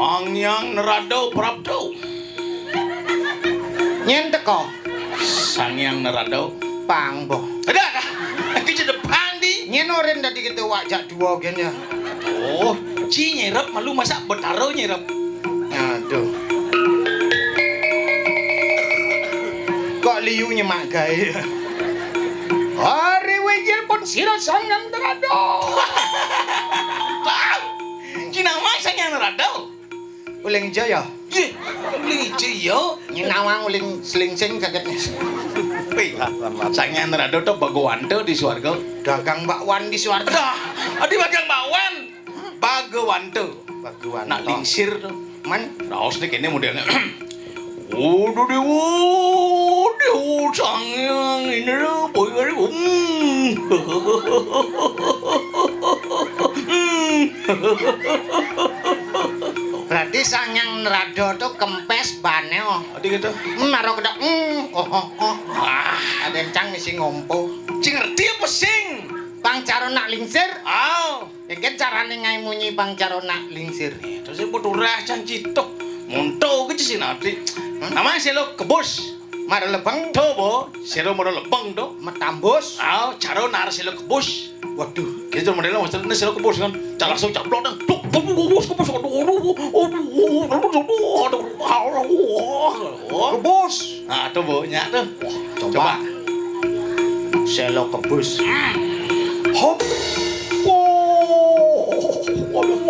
Sang Hyang Nerado Prapto. Nyén teka? Sang Hyang Nerado. Pang, boh. Ada, ada. Lagi di depan di. Nyén orin dadi kita wak jak dua gén ya. Oh, ci nyerep malu masa Betara nyerep. Aduh. Kok liu nyemak gaé. Hari wijil pun sira Sang Hyang Nerado. Tahu. Ci nama Sang Hyang Nerado. Uling Jaya. Yé, Uling Jaya. Nyén nawang Uling Slingsing kaget. Wih, Sang Hyang Nerado to Bhagawanta di swarga. Dagang bakwan di swarga. Dah, adi dagang bakwan. Bhagawanta. Bhagawanta. Nak lingsir to. Man. Raos né kéné modélné. Waduh, Déwa, Déwa, Sang Hyang Indra, boy, boy, hmm. Hmm. Berarti Sang Hyang Nerado to kempes bané, oh. Adi gitu. Hmm, maro kedok. Hmm, oh, oh, oh. Ah, ada encang misi ngompo. Sing ngerti apa sing? Pang cara nak lingsir. Ah. Engkén carané ngaé munyi pang cara nak lingsir. Terus ibu turah cang cituk. Monto ke sih nanti. Nama selo kebus. Mara lebeng. To, bo. Selo mara lebeng to. Metambus. Ah, cara nar selo kebus. Waduh. Gitu modelnya maksudnya selo kebus kan. Cara langsung caplok dan tuk, tuk, tuk, kebus, kebus, aduh, aduh, aduh, aduh, aduh, aduh, aduh, aduh, aduh. Kebus. Nah, to, bo, nyak to. Wah, coba. Coba. Selo kebus. Hop. Oh, aduh.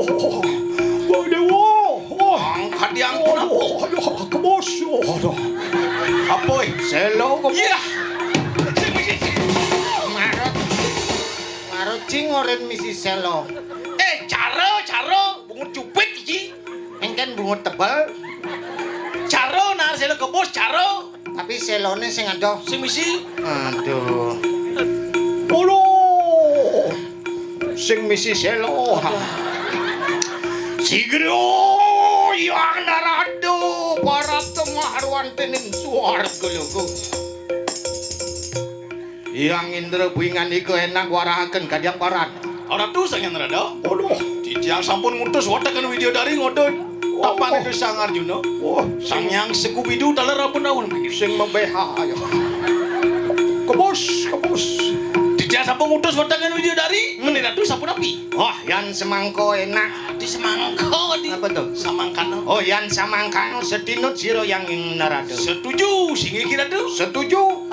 Wah, Déwa. Wah. Angkat diangkat. Aduh, aduh, kebus. Aduh. Apa, eh? Selo kebus. Iya. Marot. Marot cing orin misi selo. Eh, cara, cara. Bungut cupit iki. Engkén bungut tebel. Cara nar selo kebus, cara. Tapi seloné sing ada. Sing misi. Aduh. Ulu. Sing misi selo. Sigro yang narado para temah ruan tening swarga loko. Hyang Indra buingan iku enak warahaken kadang paran. Ora tu Sang Hyang Nerada. Aduh. Titiang sampun ngutus wataken Widyadari ngodot. Tapan itu Sang Arjuna. Wah, Sang Hyang Sekubidu taler ampun daun. Sing membeha ya. Kebus, kebus. Titiang sampun ngutus wataken Widyadari, meni ratu sampun api. Wah, yan semangko enak. Di semangko di. Apa tuh? Samangkana. Oh, yan samangkana setinut sira yang narada. Setuju, singgih kira tuh. Setuju.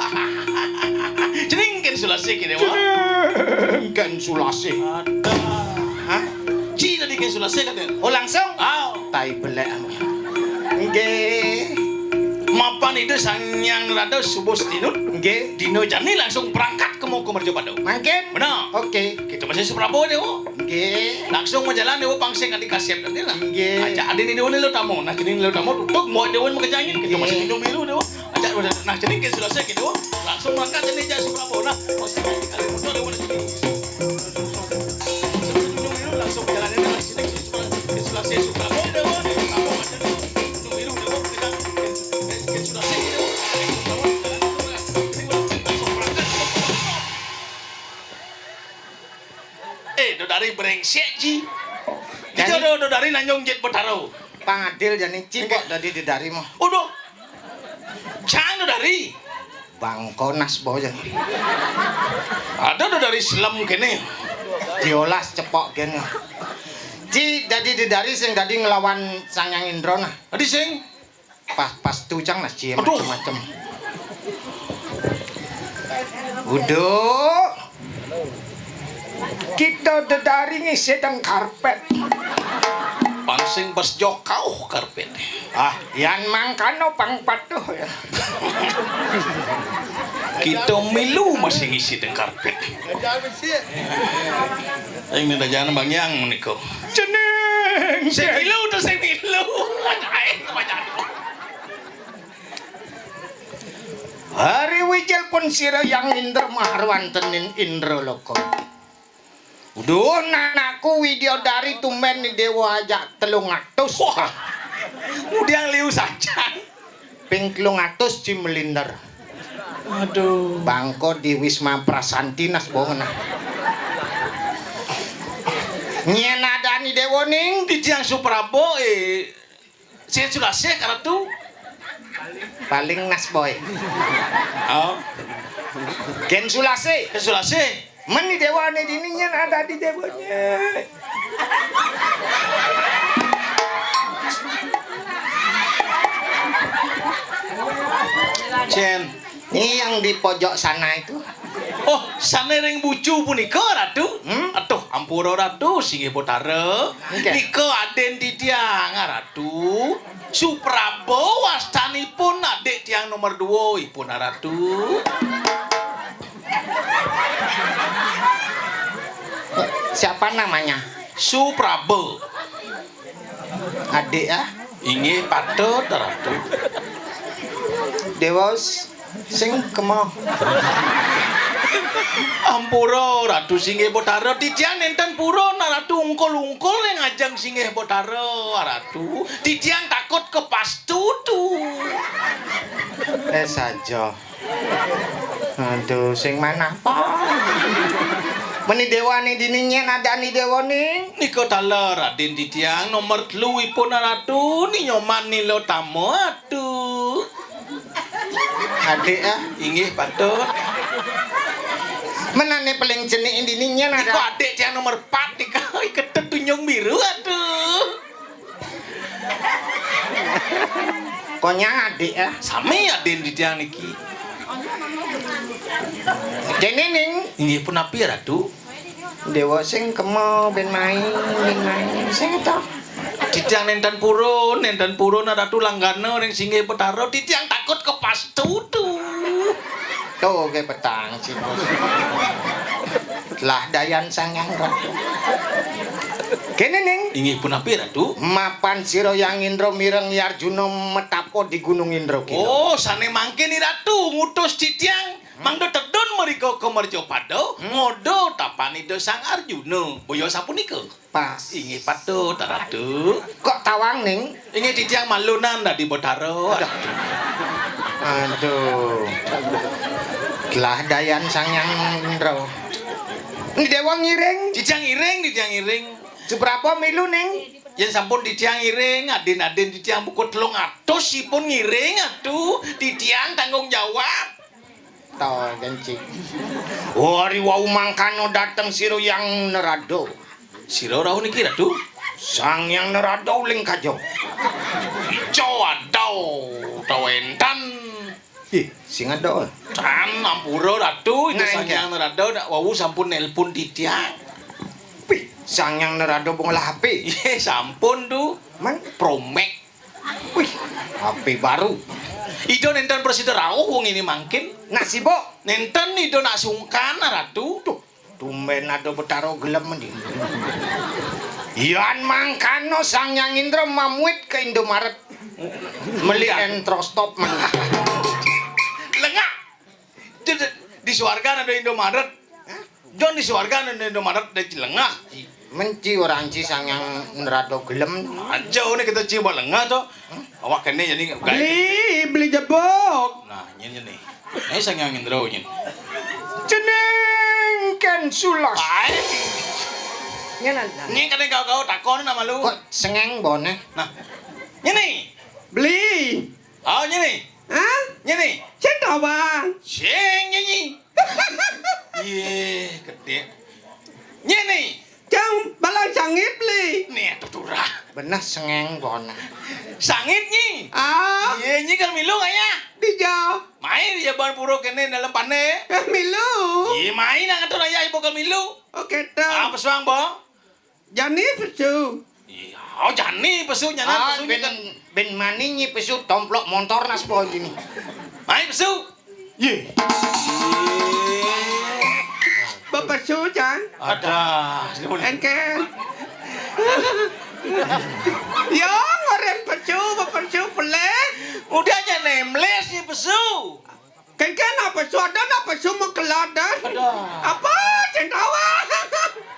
Cening Kén Sulasih kene, wah. Cening Kén Sulasih. Ada. Hah? Ci tadi Kén Sulasih katanya. Oh, langsung? Ah. Tai belek. Nggih. Mapan itu Sang Hyang Rada subuh setinut. Nggih. Dino jani langsung berangkat ke Moko Merjo Padu. Mangkin? Benar. Oke. Kita masih Suprabo deh, wo. Nggih. Langsung majalan deh, wo, pangsing adi kasep nanti lah. Nggih. Aja adi ini dulu lo tamu. Nah, kini lo tamu tutup mau deh, wo, mau kejangin. Kita masih minum milu deh, wo. Nah, jadi Kén Sulasih gitu. Langsung berangkat ini aja Suprabo. Nah, pasti kan kita ada motor yang mana sini. Langsung jalanin lah sini Kén Sulasih Suprabo. Eh, dodari brengsek ji. Jadi dodari nanyong jet betaro. Pangadil jani ci kok dadi dedari mah. Uduh. Cang dodari. Bangkonas boyo. Ada dodari selem kene. Diolas cepok kene. Ci dadi dedari sing dadi ngelawan Sang Hyang Indra nah. Dadi sing. Pas pas tucang nah ci macem-macem. Uduh. Kita dedari ngisi teng karpet. Pangsing pas jokau karpet. Ah, yan mangkano pang patuh ya. Kita milu masih ngisi teng karpet. Sing nindajana Bang Yang menika. Jeneng. Sing milu to sing milu. Ae, kebanyakan. Hari wijil pun sira Yang Indra maharwantening Indra Loka. Duh, anakku Widyadari tumben ni dewa ajak telung atus. Wah, ngudiang liu sajan. Ping telung atus ci melinder. Aduh. Bangko di Wisma Prasanti nas bongen. Nyén adané déwa ning? Titiang Suprabo, eh, sing Sulasih, Ratu. Paling nas boy. Oh. Kén Sulasih. Kén Sulasih. Meni déwané dini nyén ada di déwané. Cén. Ini yang di pojok sana itu. Oh, sané ring bucu punika, Ratu? Hmm? Aduh, ampura, Ratu, singgih Betara. Nggih. Nika adin titiang, Ratu. Suprabo wastanipun, adik tiang nomor dua ipun, Ratu. Siapa namanya? Suprabo. Adik, ah? Inggih patut, Ratu. Déwa s-, sing kema. Ampura, Ratu singgih Betara. Titiang nénten purun, Ratu, ungkul-ungkul ning ajeng singgih Betara, Ratu. Titiang takut kepastutu. Eh, saja. Aduh, sing manapa? Meni déwané dini nyén adané déwané? Nika taler adin titiang nomor telu ipun, Ratu, ni Nyoman Nilotama, Ratu. Adik, ah? Inggih, patut. Menané paling cenik dini nyén ada. Nika adik tiang nomor empat nika, iketut tunjung biru, Ratu. Konyang adik, ah. Sami adin titiang niki. Kéné ning. Inggih punapi, Ratu? Déwa sing kema ben main, ben main. Sing to. Titiang nénten purun, nénten purun, Ratu, langgana ring singgih Betara, titiang takut kepastutu. Tuh, ke petang, Cibus. Lah, dayan Sang Hyang Ratu. Kéné, Ning. Inggih punapi, Ratu? Mapan sira Hyang Indra mireng Arjuna metapa di Gunung Indra kina. Oh, sané mangkin, Ratu, ngutus titiang mangda tedun mrika ka mercapada, hmm, ngoda tapan Ida Sang Arjuna. Boya sapunika? Pas. Inggih patut, Ratu. Kok tawang, Ning? Inggih titiang malunan dadi Betara. Aduh. Aduh. Gelah dayan Sang Hyang Indra. Ni Déwa ngiring. Titiang ngiring, titiang ngiring. Suprabo milu, Ning? Yén sampun titiang ngiring, adin-adin titiang buka telung atus ipun ngiring, aduh, titiang tanggung jawab. Tol kencing. Wari wau mangkana dateng sira Hyang Narada. Sira rauh niki, Ratu? Sang Hyang Narada uling kaja. Ijo adau, utawa éntan. Ih, sing ada. Tan, ampura, Ratu, itu nah, Sang Hyang Narada nak wau sampun nelpon titiang. Pih, Sang Hyang Narada bungalah H P. Iya, sampun, Tu. Man? Promek. Wih, H P baru. Ida nénten prasida rauh wong ini mangkin. Nak sibuk? Nénten, Ida nak sungkan, Ratu. Duh, tumbén ada Betara gelem ndi. Yan mangkana Sang Hyang Indra mamuit ke Indomaret. Meli entrostop man. Lengah. Di, di, di swarga ada Indomaret. Hah? Jon di swarga ada Indomaret, ada Cilengah. Menci orang ci Sang Hyang Nerado gelem. Aja ini kita ci buat lengah to. Hah? Awak kene jadi beli, beli jebok. Nah, ini nih. Ini Sang Hyang Indra ini. Jeneng ken sulas. Ae. Ini nanti. Ini kene kau-kau takon nama lu. Kok sengeng bone? Nah. Ini. Beli. Oh, ini. Hah? Nyeni. Sing to, Bang? Sing nyanyi. Yé, gedé. Nyeni. Jang balang sangit, Bli. Nih, tuturah. Beneh sengeng kono. Sangit, Nyi. Ah. Yé, Nyi kal milu kaya. Dija. Mai di jaban pura kéné dalem pané. Eh, milu. Yé, mai nang atur ayah ibu kal milu. Oké, to. Ah, pesuang, Bo. Jani pesu. Iya, oh, jani pesu, nyana ah, pesu ben, nyekel. Ben mani nyi pesu tomplok montor nas po gini. Mai pesu. Yé. Bepesu, Cang. Ada. Engken. Yo, ngoren pesu, bepesu, peleh. Udah aja nemles ni pesu. Kengken apa su ada nak pesu mengkelat dah. Ada. Apa sing tawa?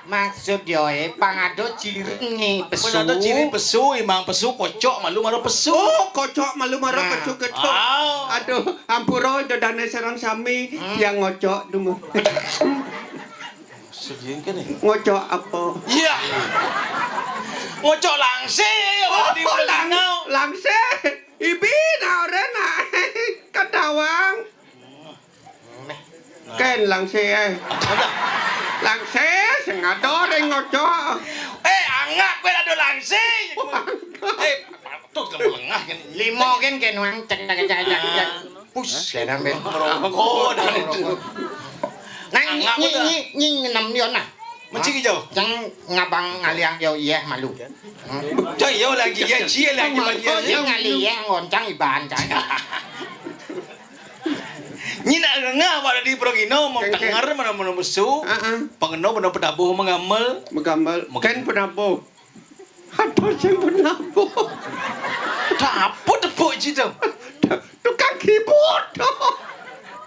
Maksud yo, eh, pang ada ciri ni pesu. Pang ada ciri pesu, imang pesu, kocok malu maro pesu. Oh, kocok malu maro nah. Pesu ketuk. Ah. Aduh, ampura ida dane sareng sami, hmm. Tiang ngocok dulu. Sedih kan ni? Ngocok apa? Iya. Ngocok langse, oh, di lang, langse. Ibi nak ora nak. Kadawang. Ken langse ae. Langse sing ada ring ngocok. Eh, angak kowe ado langse. Eh, tuh lengah kan. Limo kan ken wang cek cek cek cek. Ah. Pus, ya nambe. Rokok dan itu. Nang angak nyi nyi nyi ngenem yo nah. Mencik ijo. Cang ngabang ngaliang yo iyeh malu. Cang yo lagi ya cie lagi lagi. Yo ngali iyeh ngoncang iban cang. Nyi nak ngengah awak dadi progino mau tenger mana mana musu. Heeh. Pengeno bener pedabuh mengamel. Megamel. Ken pedabuh. Apa sing penabuh? Dapur tepuk situ. Tukang kibut.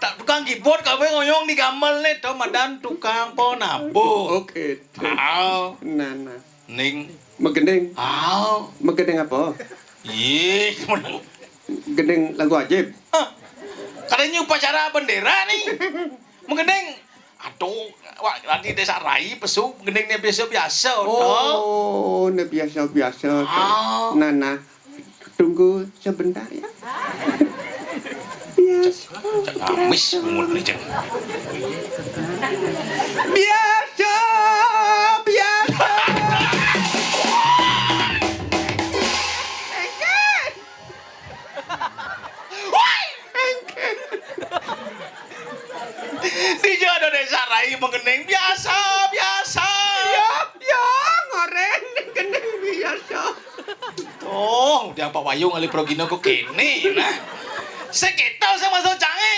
Tak tukang kibut kau ngoyong di gamel ni to madan tukang penabuh. Oke. Ah. Nah, nah. Ning. Megending. Ah. Megending apa? Ih, menang. Gending lagu ajib. Ah. Katanya upacara bendera nih. Megending. Aduh, wak tadi desa rai pesu gending ni biasa-biasa to. Oh, ni biasa-biasa to. Ah. Nah, nah. Tunggu sebentar ya. Biasa. Cak ngamis bungut ni cak. Biasa, biasa. Woi! Dija ada desa rai mengening biasa, biasa. Iya, iya, ngoren kening biasa. Oh, dia apa wayung ali progino kok kene nah. Sekitar sama so cange.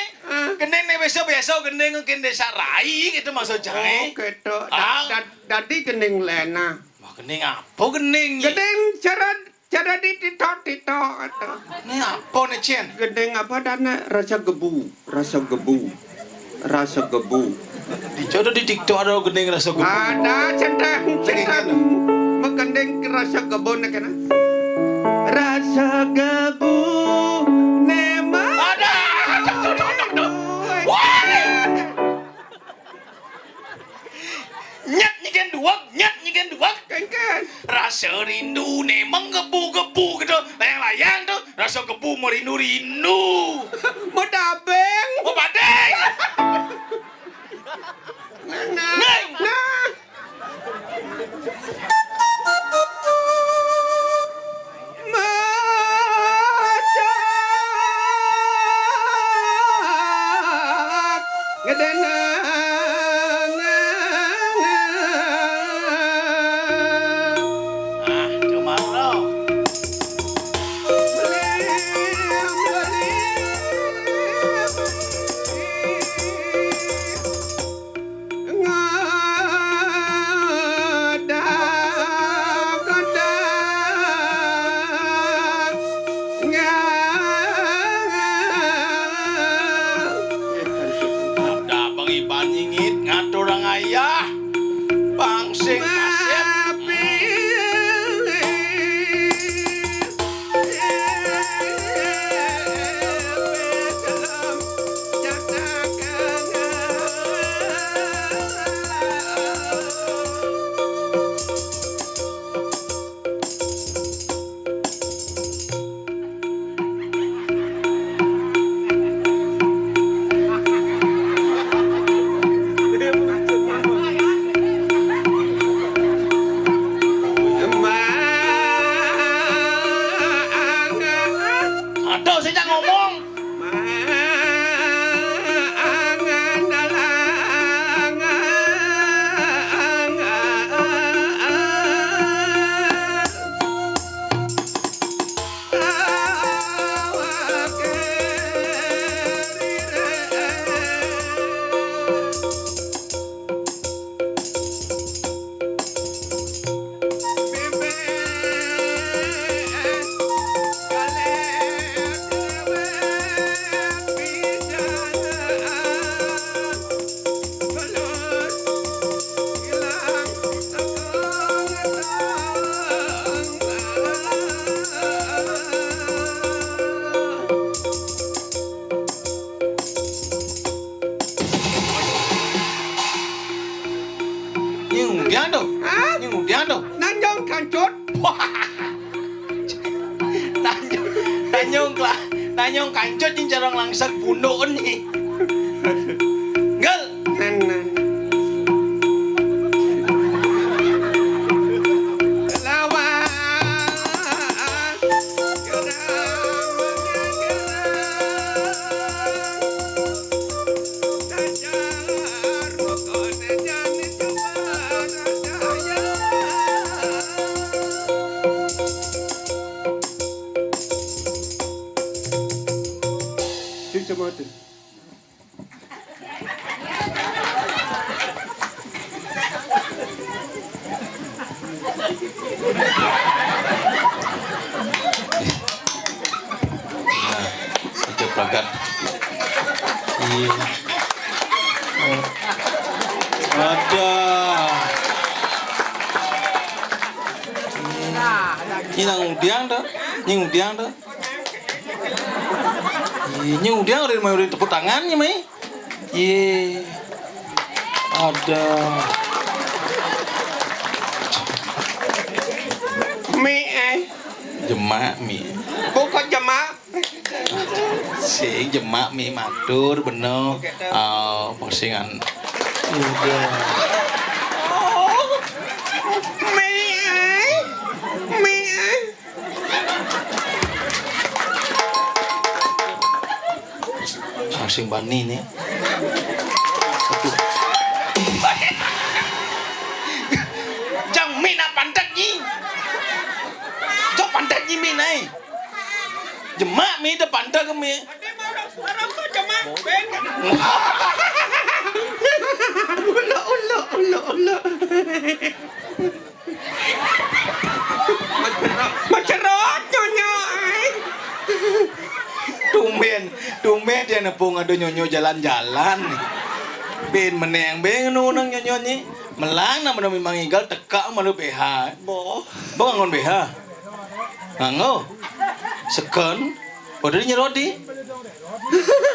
Kening ni biasa biasa kening mungkin desa rai gitu maksud cange. Oh, gitu. Ah. Dadi kening lena. Wah, kening apa kening? Kening cara cara di TikTok TikTok atau. Ini apa nih, Cien? Kening apa dana rasa gebu. Rasa gebu. Rasa gebu. Dicoba di TikTok ada gending rasa gebu. Ada centang centang. Menggending rasa gebu nak kena. Rasa gebu nema. Ada. Wah. Nyet nyiken duwek, nyet nyiken duwek. Kengken. Rasa rindu ni menggebu-gebu gitu. Layang-layang tu, rasa gebu merindu-rindu. Mau dabeng. Mau badeng. Nah, nah. Nah. Tanyong, tanyong kla-, tanyong kancut nyén cara nglangség bunduké. Ngel. Lawan. Sing semua tu. Nah, itu pragat. Iya. Oh. Ada. Ini nang udiang dah. Ini udiang dah. Ih, nyé udiang udah mau tepuk tangannya, Mai. Yé. Ada. Mi, eh. Jemak, Mi. Bukan jemak. Sing jemak, Mi, matur, bener. Ah, pasingan. Udah. Mi, eh. Mi, eh. Sing bani né. Aduh. Jang mi nak pantat nyi. Jang pantat nyi mi nai. Jemak mi da pantat ke mi. Ula, ula, ula, ula. Macerot nyonyo ai. Tumbén, tumbén dia nepung ada nyonyo jalan-jalan. Bin meneng, bin nuneng nyonyo ni. Melang nama demi mangigal teka malu B H. Boh. Boh ngangon B H. Nganggo. Seken. Udah nyerodi.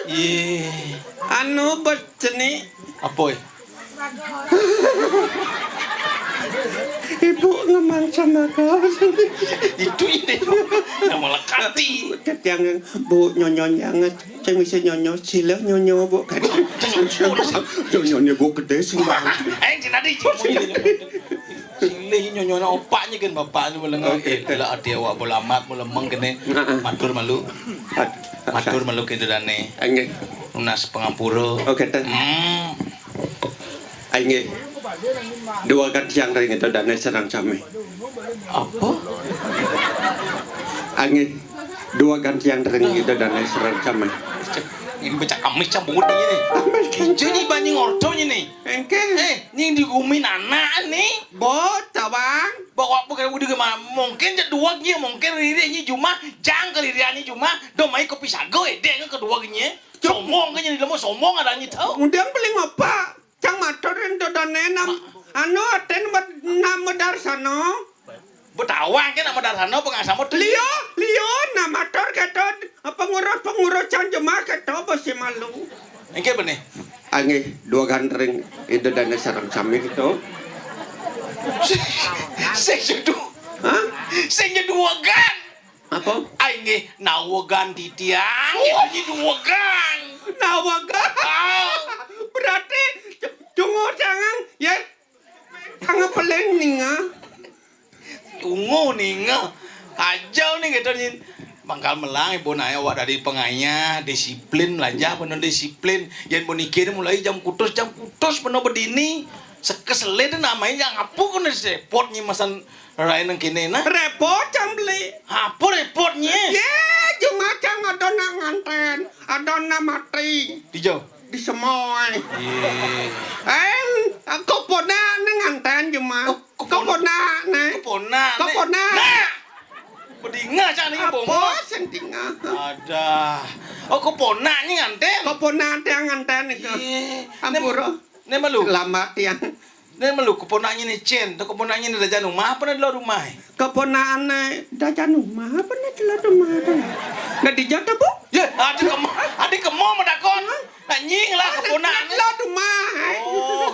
Ih. Anu bet ceni. Apa, eh? Ibu ngemang sama kau. Itu ide. Yang melekati. Ketiang bu nyonyo yang ceng bisa nyonyo sila nyonyo bu kata. Nyonyo bu gede sing bang. Eh, cina di. Silih nyonyo opaknya kan bapaknya melengah. Oke. Eh, lah adi awak bolamat melemeng kene. Heeh. Matur malu. Ad-, matur malu kita dane. Inggih. Nunas pangampura. Oke, ten. Hmm. Inggih. Dua gantiang ring itu dane sareng sami. Apa? Inggih. Dua gantiang ring itu dane sareng sami. Ini becak amis campur ini. Amis. Ijo ni banyi ngorto ini. Engke. Eh, nying di gumi anak ni. Bo, tawang. Bawa bukan udah ke ma-, mungkin je dua nyi, mungkin riri nyi cuma, jang ke riri nyi cuma, do mai kopi sago, eh, dek kedua nyi. Sombong ke nyi, lemo sombong ada nyi tahu. Kemudian beli ngopak. Cang matur ento dane nam-, ma-, anu aten bet-, nama darsano. Betawang ke nama darsano pengasamo tu. Liyo, liyo, nah matur keto, pengurus-pengurus cang jemaah keto besi malu. Engke bene. Anggih, dua gantring itu dane sareng sami keto. Sing, sing jedu. Hah? Sing jedu wegan. Apa? Ai nggih, nawegan titiang, itu nyi duwegan. Nawegan? Ah. Berarti c-, cungo cangang, ya? Cangang peleng ninga. Cungo ninga. Aja nih gitu, nyin. Mangkal melang, ibu naya awak dari pengayah, disiplin, melajah, penuh disiplin. Yen puniki mulai jam kutus, jam kutus, penuh bedini. Sekeselé dé namaé yang apa kena repot nyi masan rai nang kéné nah. Repot cang beli. Apa repotnya? Yé, cuma cang ada nak nganten, ada nak mati. Di jauh. Di semoy. Iya. En, keponak né nganten cuma. Oh, kepon-, keponak né. Keponak né. Keponak. Nah. Bedinga cang né apa? Apa sing dinga? Ada. Oh, keponaknya nganten. Keponak yang nganten itu. Iya. Ampura. Né malu. Lama tiang. Né malu keponaknya né Cén, to keponaknya né dajan rumah apa né di luar rumah? Keponaknya dajan rumah apa né di luar rumah to? Nah, di jata, Bu? Ya, ada kemo, ada kemo mau takon. Hah? Nah, nying lah keponaknya. Di luar rumah. Oh.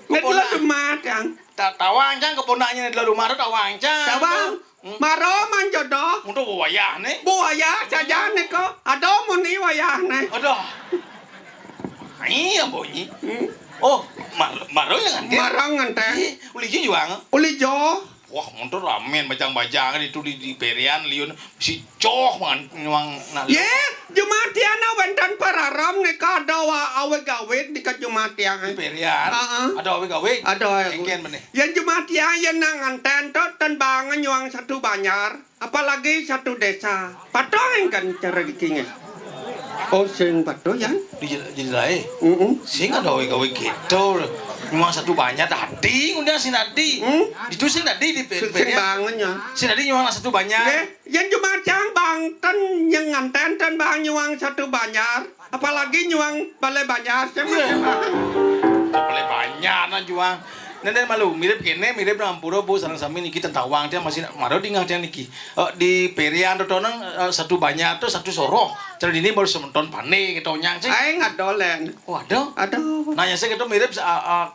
Nah, di luar rumah, Kang. Ta-, Tawang cang keponaknye di dalam rumah tu tawang cang. Tawang. Hmm. Mara manjodoh. Untuk wayah ne. Buaya saja ne ko. Ada muni wayah ne. Aduh. Iya bunyi. Hmm. Oh, mar mara yang nganten. Mara nganten. Ih, uli jo juang. Uli jo. Wah, montor ramen bajang-bajang itu di, di Perian liun si coh man nyuang nak. Ye, Jumatian wenten pararam nika ada wa-, awig-awig nika Jumatian. Di Perian. Heeh. Ada awig-awig. Ada awig. Engken meneh. Yen Jumatian yen nak nganten to ten bang nyuang satu banjar, apalagi satu desa. Patuh engken cara dikinge. Oh, sing patuh, Yan? Di jel-, jelae. Heeh. Sing ada gawe-gawe gitu. Nyuang satu banjar tadi, udah sing tadi. Hmm? Itu sing tadi di pe-, sing pe-, bangun ya. Sing tadi nyuang satu banjar. Nggih, yen Jumatian bang ten nyeng nganten ten bang nyuang satu banjar. Apalagi nyuang balai banjar, sing masih bang. Balai banjar nah juang. Nah, dan malu mirip kene, mirip nang ampura, Bu, sareng sami niki ten tawang, dia masih mara dingeh dia niki. Eh, di Perian to tonang, eh, satu banjar to satu soroh. Cara dini baru semeton pane kita onyang sih. Ae ngadolen. Oh, ada? Ada. Nanya saya gitu mirip, eh, eh,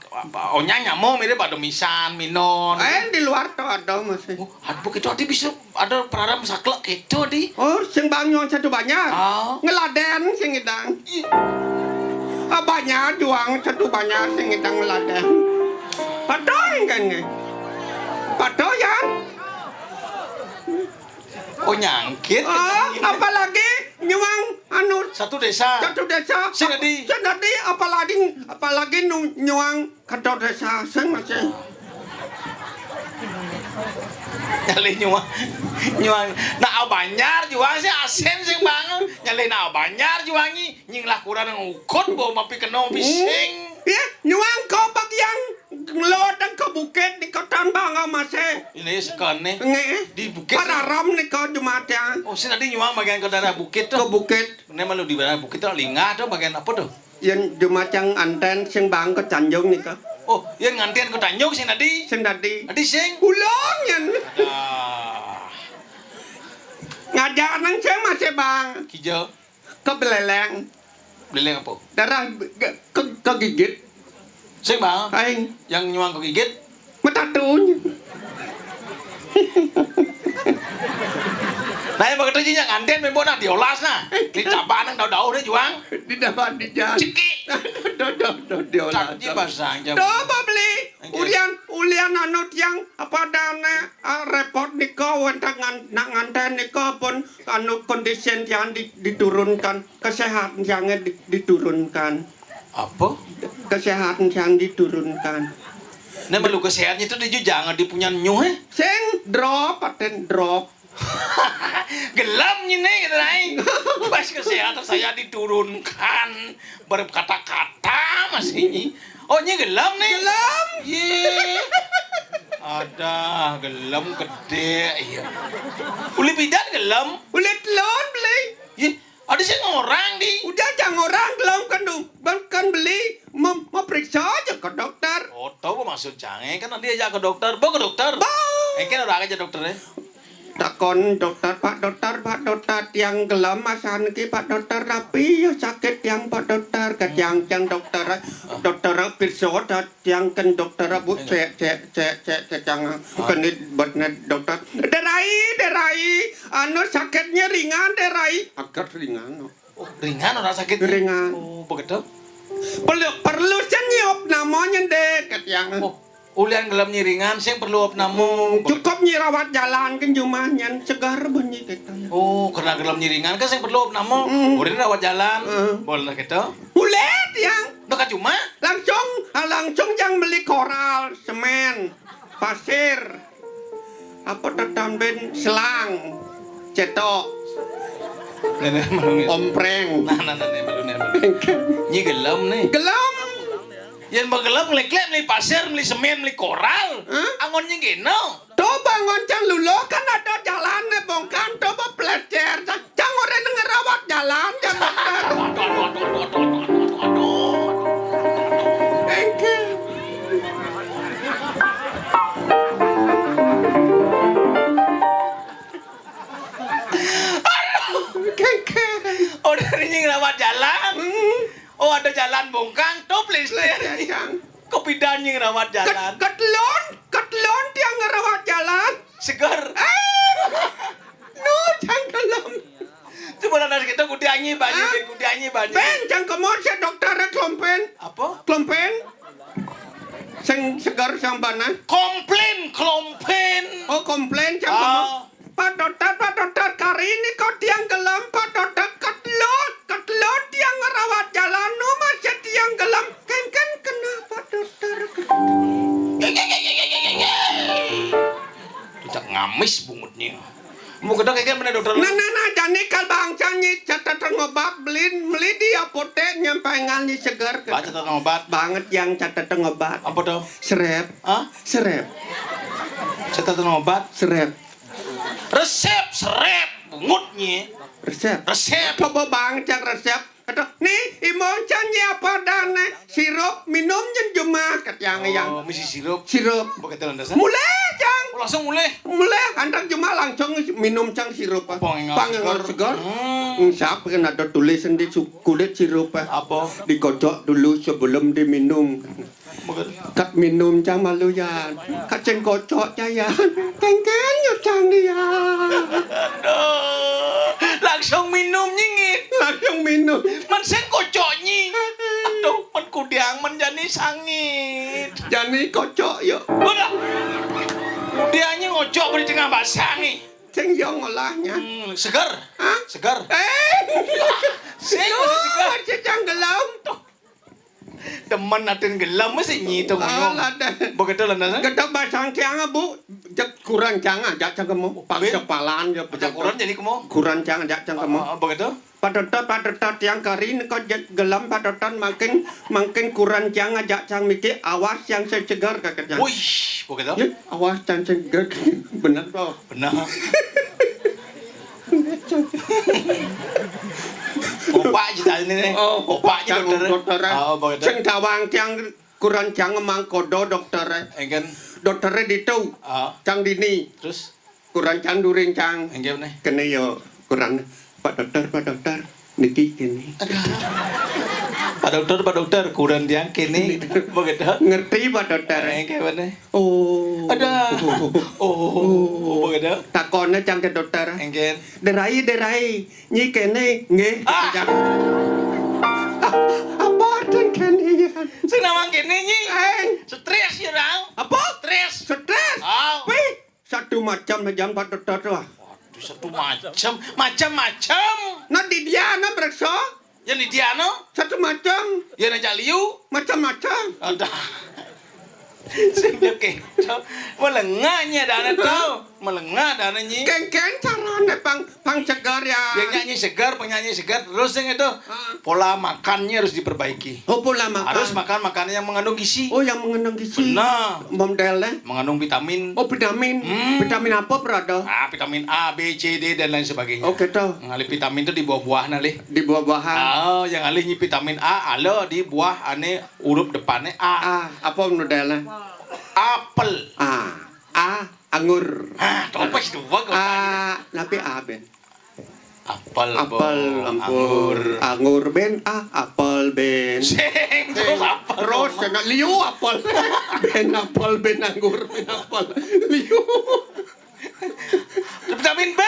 onyang nyamo mirip ada misan, minon. Ae di luar to ada masih. Oh, aduh, kita tadi bisa ada praram saklek gitu, di. Oh, sing bang nyuang satu banjar. Ah. Ngeladen sing ngidang. Ih. Ah, banjar juang satu banjar sing ngidang ngeladen. Patuh engken nge. Patuh, Yan? Oh, nyangkit. Ah, apalagi nyuang anu satu desa. Satu desa. Sing tadi. Sing tadi, apalagi, apalagi nu-, nyuang kantor desa sing masih. Nyalih nyuang. Nyuang. Nah, banjar juang sih asin sing bangun. Nyalih nah banjar juangi. Nying lah kurang ngukut bawa mapi kena pising. Hmm. Ya, nyuang kau bagian ngelodeng ke bukit di kotan bangga masih. Ini sekane. Nge. Di bukit. Pararam nih kau Jumatian. Oh, sing tadi nyuang bagian ke daerah bukit tuh. Ke bukit. Ini malu di daerah bukit tuh lingah tuh bagian apa tuh? Yen Jumatian nganten sing bang ke Tanjung nika. Oh, yen nganten ke Tanjung sing tadi? Sing tadi. Tadi sing? Ulun yen. Adah. Ngajak nang sing masih bang. Kijo. Ke Beleleng. Beleleng apa? Darah ke, ke, kegigit. Sing bang? Aing. Yang nyuang kegigit? Metatunya. Nah, yang begitu aja yang nganten membo nah diolas nah. Di cabang nang daun-daun deh juang. Di dapat di jalan. Cekik. Dodok dodok diolas. Cakji pasang jam. Coba beli. Oke. Ulian ulian anu tiang apa dana, ah, repot nika wonten ngan-, nak nganten nika pun anu kondisi tiang di-, diturunkan, kesehatan tiangnya di-, diturunkan. Apa? Kesehatan tiang diturunkan. Nah, melu kesehatan itu dia jangan dipunyan nyuh, eh? Sing drop, paten drop. Gelem nyine gitu, Rai. Pas kesehatan saya diturunkan, berkata-kata masih nyi. Oh, nyi gelem nih. Gelem. Ye. Ada gelem gede, iya. Uli pidan gelem. Uli telon beli. Ye, ada sih ngorang di. Udah jangan orang gelem kan du-, kan beli mem-, memeriksa aja ke dokter. Oh, tahu maksud jange kan nanti aja ke dokter. Bawa ke dokter. Bawa. Engke ora aja dokter ya. Takon dokter, "Pak dokter, Pak dokter, tiang gelem masan ki Pak dokter, tapi ya sakit tiang Pak dokter," ke tiang, tiang dokter, dokter pirsa dah tiang ken dokter, Bu, cek, cek, cek, cek, cek, tiang, kenit, buat net dokter. "Derai, derai, anu sakitnya ringan, derai." Agak ringan. Oh, ringan orang sakit? Ringan. Oh, begitu? Perlu, perlu sih nyiup namanya deh, ke tiang. Oh, ulian gelem nyiringan, sing perlu opname. Hmm, cukup nyirawat jalan kan jumah nyen segar bunyi kita. Oh, karena gelem nyiringan kan sing perlu opname. Hmm. Udah rawat jalan, hmm, boleh kita. Boleh tiang. Udah ke jumah? Langsung, ah, langsung yang beli koral, semen, pasir. Apa tetamben selang, cetok, nenek melunir. Ompreng. Nah, nah, nenek melunir. Nyi gelem nih. Gelem. Yen mau gelem ngelik-ngelik beli pasir, beli semen, beli koral. Hah? Angon nyi geno. Tuh bangun cang lulu kan ada jalan nih bongkan tuh beplecer. Cang, cang orang ngerawat jalan cang dokter. Engke. Keke. Oh, dari nying rawat jalan. Hmm. Oh, ada jalan bongkang, tuh please. Please, ya, Cang. Kepidan nying rawat jalan. Ket-, ketelon, Seger. Nu cang gelem. Coba lah, nasi kita kudianyi banyu, kudianyi banyu. Ben, cang kemo si dokter klompen. Apa? Klompen. Sing seger sambana. Komplain, klompen. Oh, komplain cang kemo. Pak dokter, Pak dokter, kari nika tiang gelem, Pak dokter, ketelut, ketelut tiang ngerawat jalan, nu masih tiang gelem, kenken kena Pak dokter. Cak ngamis bungutnya. Mau gedek kayak mana dokter? Nah, nah, nah, jani kal bangsa nyi catatan obat beli, beli di apotek nyampai ngal nyi seger. Baca catatan obat. Banget yang catatan obat. Apa tuh? Serep. Hah? Serep. Catatan obat. Serep. Resep, serep, bungutnya. Resep. Resep. Coba bang, cang resep. Kata, nih, imong cang nyi apa dana sirup minum nyen jumah, kata yang yang. Oh, misi sirup. Sirup. Begitu landasan. Mulai cang. Oh, langsung mulai. Mulai, antar jumah langsung minum cang sirup. Pangengal segar. Hmm. Siapa kan ada tulisan di su-, kulit sirup. Apa? Dikocok dulu sebelum diminum. Kat minum cang malu ya. Kat sing kocok cang ya. Kengkeng yo cang dia. Aduh, langsung minum nyingit. Langsung minum. Man sing kocok nyi. Aduh, man kudiang man jani sangit. Jani kocok yo. Udah. Kudiangnya ngocok beri tengah basah nih. Sing yo ngolahnya. Hmm, segar. Hah? Segar. Eh. Sing masih segar. Cang gelem. Demen atin gelem mesti nyitung. Alah dah. Begitu lah nasa. Gedek basang tiang, Bu. Jek kuran cang ajak cang kemo. Paksa palan ya. Ajak kuran jadi kemo. Kuran cang ajak cang kemo. Ah, begitu. Pak dokter, Pak dokter, tiang kari nika jet gelem Pak dokter, makin, makin kuran cang ajak cang mikir, awas yang segar kata cang. Wih, begitu. Ya, awas cang segar. Benar toh. Benar. Opak aja tadi nih. Oh, opak aja dokter. Dokter. Oh, begitu. Sing tawang tiang kuran cang mangkodo dokter. Enggak. Dokter ditu. Ah. Cang dini. Terus? Kuran cang during cang. Enggak nih. Kene yo kuran. Pak dokter, Pak dokter. Niki kene. Aduh. Pak dokter, Pak dokter, kuran tiang kene. Begitu. Ngerti Pak dokter. Enggak nih. Oh. Ada. Oh, begitu. Takone cang ke dokter. Enggak. Derai, derai. Nyi kene, nggih. Ah. Apa artin kene ya? Sing nawang kene, Nyi. Eng. Stres ya, Rang. Apa? Stres. Stres. Ah. Wih, satu macam aja Pak dokter tuh. Waduh, satu macam. Macam-macam. Nah, di dia, nah, periksa. Yang di dia, no? Satu macam. Yang aja liu. Macam-macam. Ada. Sing dia keto. Melengahnya dana tuh. Melengah dana nyi. Kengkeng carane pang, pang segar ya. Yang nyanyi segar, penyanyi segar, terus yang itu. Ah. Pola makannya harus diperbaiki. Oh, pola makan. Harus makan makanan yang mengandung gizi. Oh, yang mengandung gizi. Benar. Modelnya? Mengandung vitamin. Oh, vitamin. Hmm. Vitamin apa berada? Ah, vitamin A, B, C, D, dan lain sebagainya. Oh, gitu. Ngalih vitamin itu di buah-buahan, alih. Di buah-buahan. Ah, yang alih nyi vitamin A, ada di buah ane huruf depannya A. A, apa modelnya? Apel. A. A, anggur. Ah, topes dua kok. A, tapi A, Ben. Apel, apel, anggur. Anggur, Ben, A, apel, Ben. Sing, terus apel. Terus, kena liu apel. Ben apel, Ben anggur, Ben apel. Liu. Vitamin B.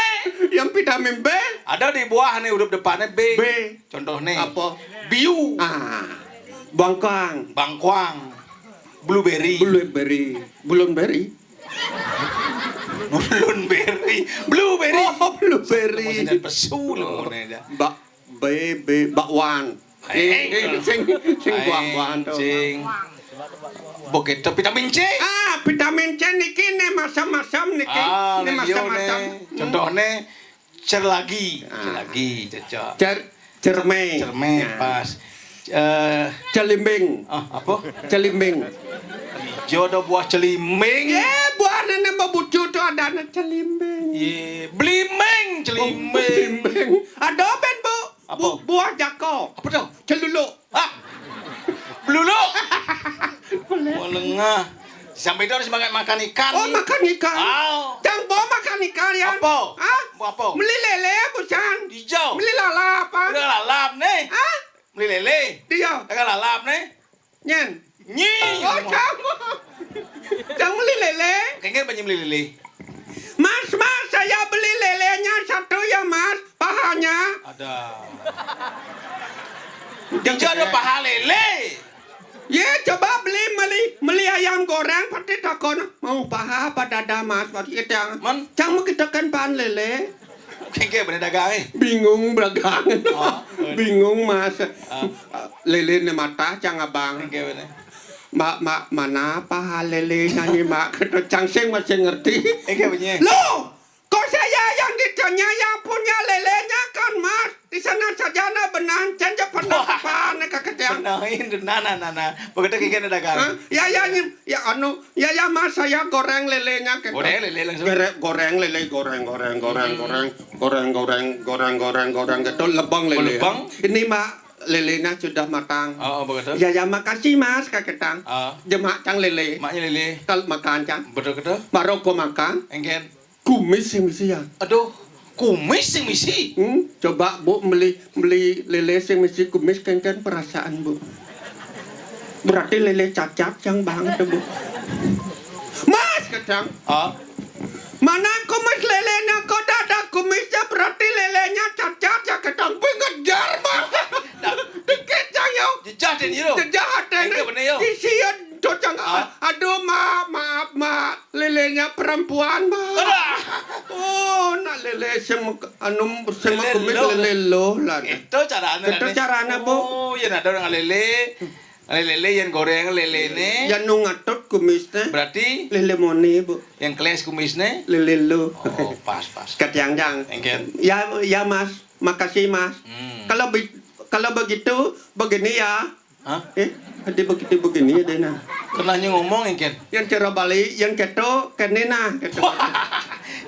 Yang vitamin B. Ada di buah nih, huruf depannya B. B. Contohnya. Apa? Biu. Ah. Bangkang. Bangkuang. Blueberry. Blueberry. Blueberry. Blueberry. Blueberry. Oh, blueberry. Maksudnya pesu, lemone dah. Bak, B, B, bakwan. Eh, eh, sing, sing buah-buahan tuh. Sing. Begitu vitamin C. Ah, vitamin C niki nih macam-macam niki. Ah, nih macam-macam. Contohnya cerlagi. Ah. Cerlagi, cocok. Cer, cerme. Cerme, ya. Pas. Eh, celimbing. Ah, apa? Celimbing. Jodoh buah celimbing. Eh, buah nenek mau bucu tuh ada anak celimbing. Ye, belimbing, celimbing. Oh, belimbing. Ada, Ben, Bu. Apa? Bu-, buah jako. Apa tuh? Celuluk. Hah? Beluluk. Menengah. Sampai itu harus makan, makan ikan. Oh, makan ikan. Ah. Jangan bawa makan ikan ya. Apa? Hah? Apa? Beli lele, bukan. Hijau. Beli lalap, apa? Udah lalap nih. Hah? Beli lele. Dia. Udah lalap nih. Nyen. Nyi. Oh, sama. Jangan beli lele. Kayaknya banyak beli lele. Mas, Mas, saya beli lelenya satu ya, Mas. Pahanya. Ada. Tidak ada paha lele. Ye, coba beli, beli, beli ayam goreng, pasti takon, "Mau paha apa dada, Mas?" Pasti kita. Man? Cang mau kita kan pan lele. Kengke bener dagang, eh. Bingung dagang. Oh, bener. Bingung, Mas. Ah. Lele ne mata, cang abang. Kengke bener. "Mbak, Mbak, mana paha lele nyanyi, Mbak?" Kata cang sing masih ngerti. Kengke bener. Loh, kok saya yang ditanya, yang punya lelenya kan, Mas? Di sana saja na benan, cen je pernah. Wah. Apa ne kaketiang? Benahin, nah, nah, nah, nah. Begitu kengke dagang. Hah? Ya, ya, nyi-, ya, anu, ya, ya, Mas, saya goreng lelenya gitu. Goreng lele langsung. Gere-, goreng lele, goreng, goreng, goreng, hmm, goreng, goreng, goreng, goreng, goreng, goreng, gitu, lebeng lele. Lebeng? Ini, Mbak, lelenya sudah matang. Oh, oh, begitu. Ya, ya, makasih, Mas, kaketang. Ah. Jemak cang lele. Maknya lele. Kal makan cang. Betul, betul. Baru ko makan. Engken. Kumis sing misi ya. Aduh, kumis sing misi? Hmm, coba, Bu, beli, beli lele sing misi kumis, kengken perasaan, Bu. Berarti lele cacat yang bang itu, Bu. Mas, ketang. Ah. Mana kumis lelenya? Kok ada kumisnya? Berarti lelenya cacat ya, ketang. Wih, ngejar, Mas. Dikit, Cang, yo. Jejah, Den, yo. Jejah, Den. Iya, bener, yo. Isian, tuh, Cang. Ah. Aduh, Ma, maaf, Ma. Lelenya perempuan, Mbak. Aduh. Oh, nak lele sing mek-, anu, sing lele kumis lo. Lele lo lah. Itu caranya. Itu caranya, Bu. Oh, ya, ada orang lele. Lele, lele yang goreng lele ne. Ya, nu ngatut kumis teh. Berarti? Lele moni, Bu. Yang keles kumis ne? Lele lo. Oh, pas, pas. Ketiang, Cang. Engken. Ya, ya, Mas. Makasih, Mas. Hmm. Kalau be-, kalau begitu, begini ya. Hah? Eh, ada begitu begini ya, Dena. Kenanya ngomong, engken? Yang cara Bali, yang keto, kene nah, keto.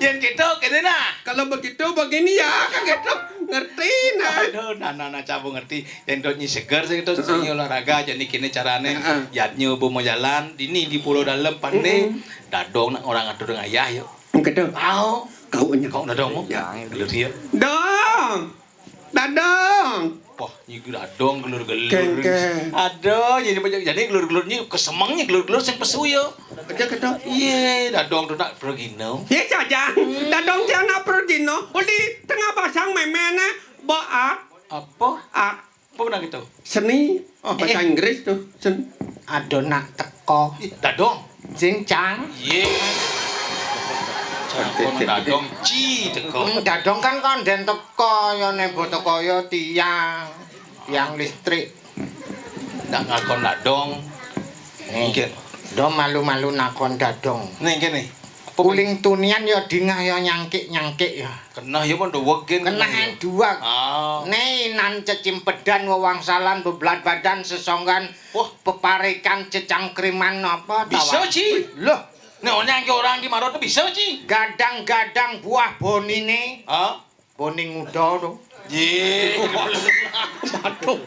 Yang keto, kene nah. Kalau begitu, begini ya, kan keto. Ngerti, nah. Aduh, nah, nah, nah, cabu ngerti. Yang dot nyi seger, sing itu, heeh, sing olahraga, jadi kini carane. Heeh. Yadnya bu mau jalan, dini di Pulau Dalam, pandai. Mm-mm. Dadong nak orang atur dengan ayah, yuk. Keto. Au. Kau nya. Kau dadong mau? Ya. Dulu dia. Dong. Dadong. Wah, nyi dadong gelur-gelur. Kengke. Aduh, jadi banyak, jadi gelur-gelur nyi kesemeng nyi gelur-gelur sing pesu yo. Aja ketok. Iye, dadong tuh nak pergino. Ye, saja. Hmm. Dadong tiang nak pergino. Uli tengah pasang memene boat. Apa? At. Apa benar gitu? Seni. Oh, bahasa Inggris tuh. Sen- Aduh, nak teko. Ih, dadong. Jing cang. Iye. Cangkon dadong ci teko. Hmm, dadong kan konden teko ya, nembo teko ya tiang. Tiang listrik. Nak ngakon dadong. Nih. Nggih. Do malu-malu nakon dadong. Nih, nggih, nih. Apa uling tunian ya dingah ya nyangkik-nyangkik ya. Kenah ya pun duweg gen. Kenah yang duweg. Ah. Nih, nan cecimpedan wewangsalan beblat badan sesonggan. Wah. Peparikan cecangkriman apa? Bisa, tawang. Ci. Loh. Nek onyang ki orang ki marot bisa, Ci. Gadang-gadang buah bonine. Hah? Boning nguda to. Ye. Waduh.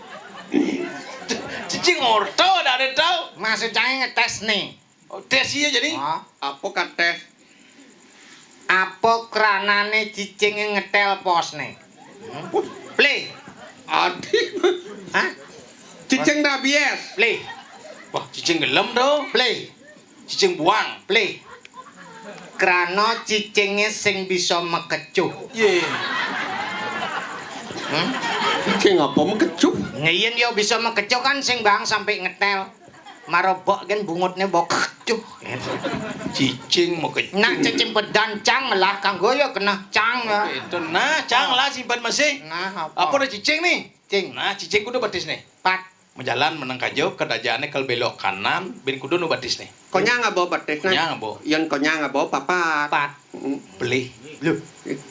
Cici ngorto dak ada tau. Maksud cai ngetes nih. Oh, tes iya jadi? Hah? Apa kan tes? Apa kranane cicing ngetel pos nih? Hmm? Play. Adi. Hah? Cicing rabies. Play. Wah, cicing gelem to. Play. Cicing buang. Play. Krana cicinge sing bisa mekecuh. Ye. Hmm? Cicing apa mekecuh? Ngeyen ya bisa mekecuh kan sing bang sampai ngetel. Marobok kan bungutne bok kecuh. Cicing mekecuh. Nak cecimpedan cang lah kanggo ya kena cang ya. Itu nah cang lah simpan masih. Nah, apa? Apa ada cicing nih? Cing. Nah, cicing kudu batis nih. Pat. Menjalan menang kajo, kedajane kal belok kanan, bin kudu nu batis nih. Konyang abo batis nih. Konyang abo. Yen konyang abo papat. Pat. Mm. Beli. Lho.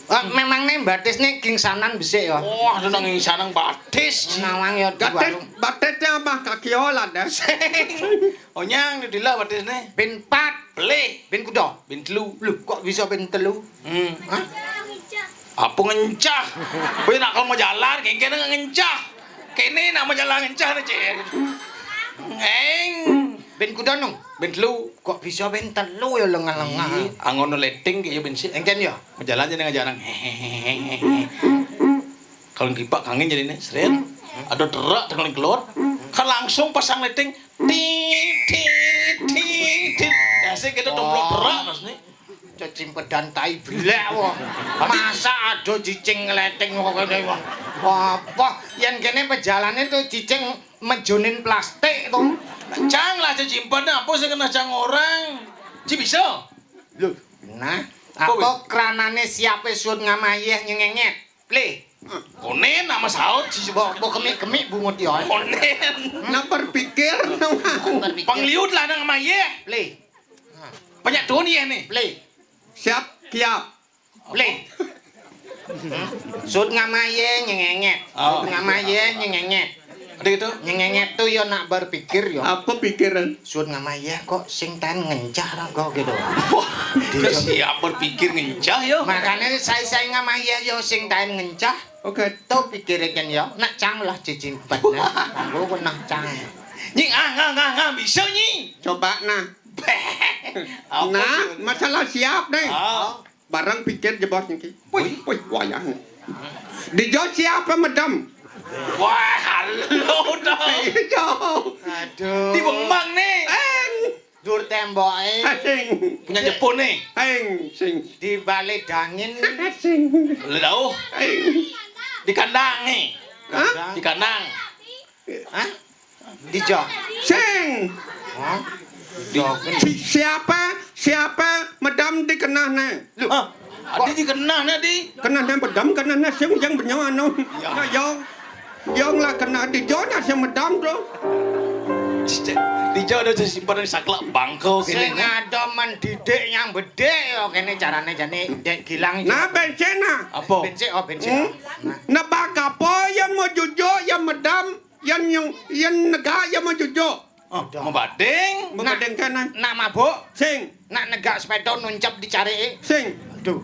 Ah, memang nih batis nih kingsanan besik ya. Wah, seneng kingsanan batis. Nawang ya di warung. Batis, batis apa kaki olah dah. Sing. Onyang di dila batis nih. Bin pat. Beli. Bin kuda. Bin telu. Lho, kok bisa bin telu? Hmm. Hah? Apa ngencah? Kowe nak kalau mau jalan, kene ngencah. Kene nak mau jalan ngencah nih, Cek. Eng. Ben kuda nung. Ben telu. Kok bisa ben telu ya lengah-lengah? Ih, angono leting kayak ben sih. Engken ya? Mau jalan jadi ngajarang. Kalau ngipak kangen jadi nih, seret. Ada terak tengah keluar. Kan langsung pasang leting. Tit, tit, tit, tit. Ya sih kita domplok terak mas nih. Cicing pedan tai belek wah. Masa ada cicing ngeleting kok kene wah. Apa? Yen kene pejalane to cicing mejonin plastik to. Cang lah cicing pedan apa sing kena cang orang? Ci bisa? Lho, nah, apa kranane siape suut ngamayeh nyengenget? Ple. Konen nama saut ci. Mbok mbok kemik-kemik bungut ya. Konen. Nak berpikir nang aku. Pengliut lah nang ngamayeh. Ple. Banyak duun ya nih. Ple. Siap, kiap. Ple. Suut ngamayeh nyengenget. Oh. Suut ngamayeh nyengenget. Ada gitu? Nyengenget tuh yo nak berpikir yo. Apa pikiran? Suut ngamayeh kok sing taen ngencah ra kok gitu. Wah, dia siap berpikir ngencah yo. Makanya saya saya ngamayeh yo sing taen ngencah. Oke. Tuh pikirkan yo, nak cang lah cicing empat nah. Aku pernah cang. Nying ah ngah ngah ngah bisa nyi. Coba nah. Apa nah, sih? Masalah siap deh. Ah. Barang pikir jebos niki. Wih, wih, wayah. Dijo siapa medem? Wah, halo dong. Iya. Aduh. Di Bembang nih. Eng. Dur temboke. Sing. Punya Jepun nih. Eng, sing. Di balik dangin. Sing. Udah jauh. Eng. Di kandang nih. Hah? Di kandang. Hah? Dijo. Sing. Hah? Di, si, siapa? Siapa medam dikenah ne? Lu. Hah? Adi dikenah ne di. Kenah ne medam, kenah ne sing yang benyo anu. Ya. Ya, ya. Yang lah kenah dijo ne sing medam tu. Dijo ada simpan saklek bangko kene. Sing ada mendidik yang bedek yo kene carane jane Dek Gilang. Nah, bensin nah. Apa? Bensin, oh bensin. Hmm? Nah. Nebak apa yang mau jujuk, yang medam? Yen nyung, yen negak ya mau jujuk. Oh, mau bading. Mau bading kan? Nak mabuk. Sing. Nak negak sepeda nuncep di carike. Sing. Aduh.